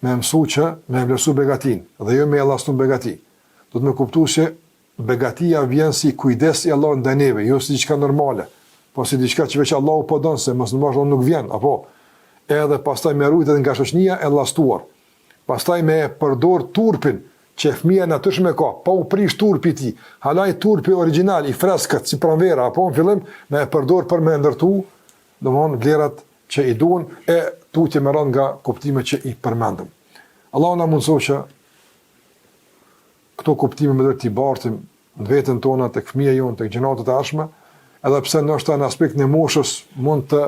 me mësu që me vlerësu begatinë, dhe jo me e llastu begatinë. Duhet me kuptu se begatia vjen si kujdes i Allahut ndaj neve, jo si diçka normale, po si diçka që veç Allahu po don se mos në nuk vjen, apo edhe pastaj me rujt edhe nga shoqënia e llastuar. Pastaj me e përdor turpin që fëmija natyrshëm e ka, pa u prish turpi i tij, hala ai turpi origjinal i freskët si pranvera, apo në fillim me e përdor për me ndërtu, domthon vlerat që i duhen e tutje me radhë nga kuptimet që i përmendëm. Allahu na mundësoftë që këto kuptime me drejt t'i bartim në veten tona tek fëmija jonë, tek gjeneratat e ardhshme, edhe pse ndoshta në aspektin e moshës mund të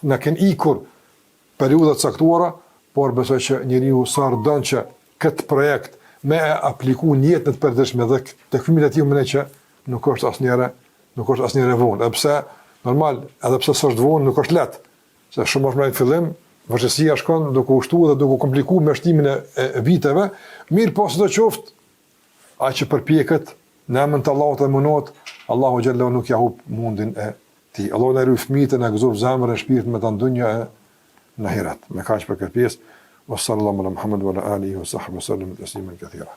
na kenë ikur periudha të caktuara, por besoj që njeriu sa herë don që këtë projekt me e apliku në jetën e përditshme dhe tek fëmijët e tij mendoj që nuk është asnjëherë nuk është asnjëherë vonë, edhe pse normal, edhe pse s'është vonë, nuk është lehtë. Se shumë është më në fillim, vështirësia shkon duke u shtuar dhe duke u komplikuar me shtimin e, e viteve, mirëpo sido qoftë, ai që përpjeket në emër të Allahut dhe mundohet, Allahu xhelle nuk ja hup mundin e tij. Allahu na ruajt fëmijët e na gëzoftë zemrën e shpirtin me ta në dunja e në ahiret. Me kaq për këtë pjesë, wa sallallahu ala Muhammed wa ala alihi wa sahbihi sallam tasliman kathira.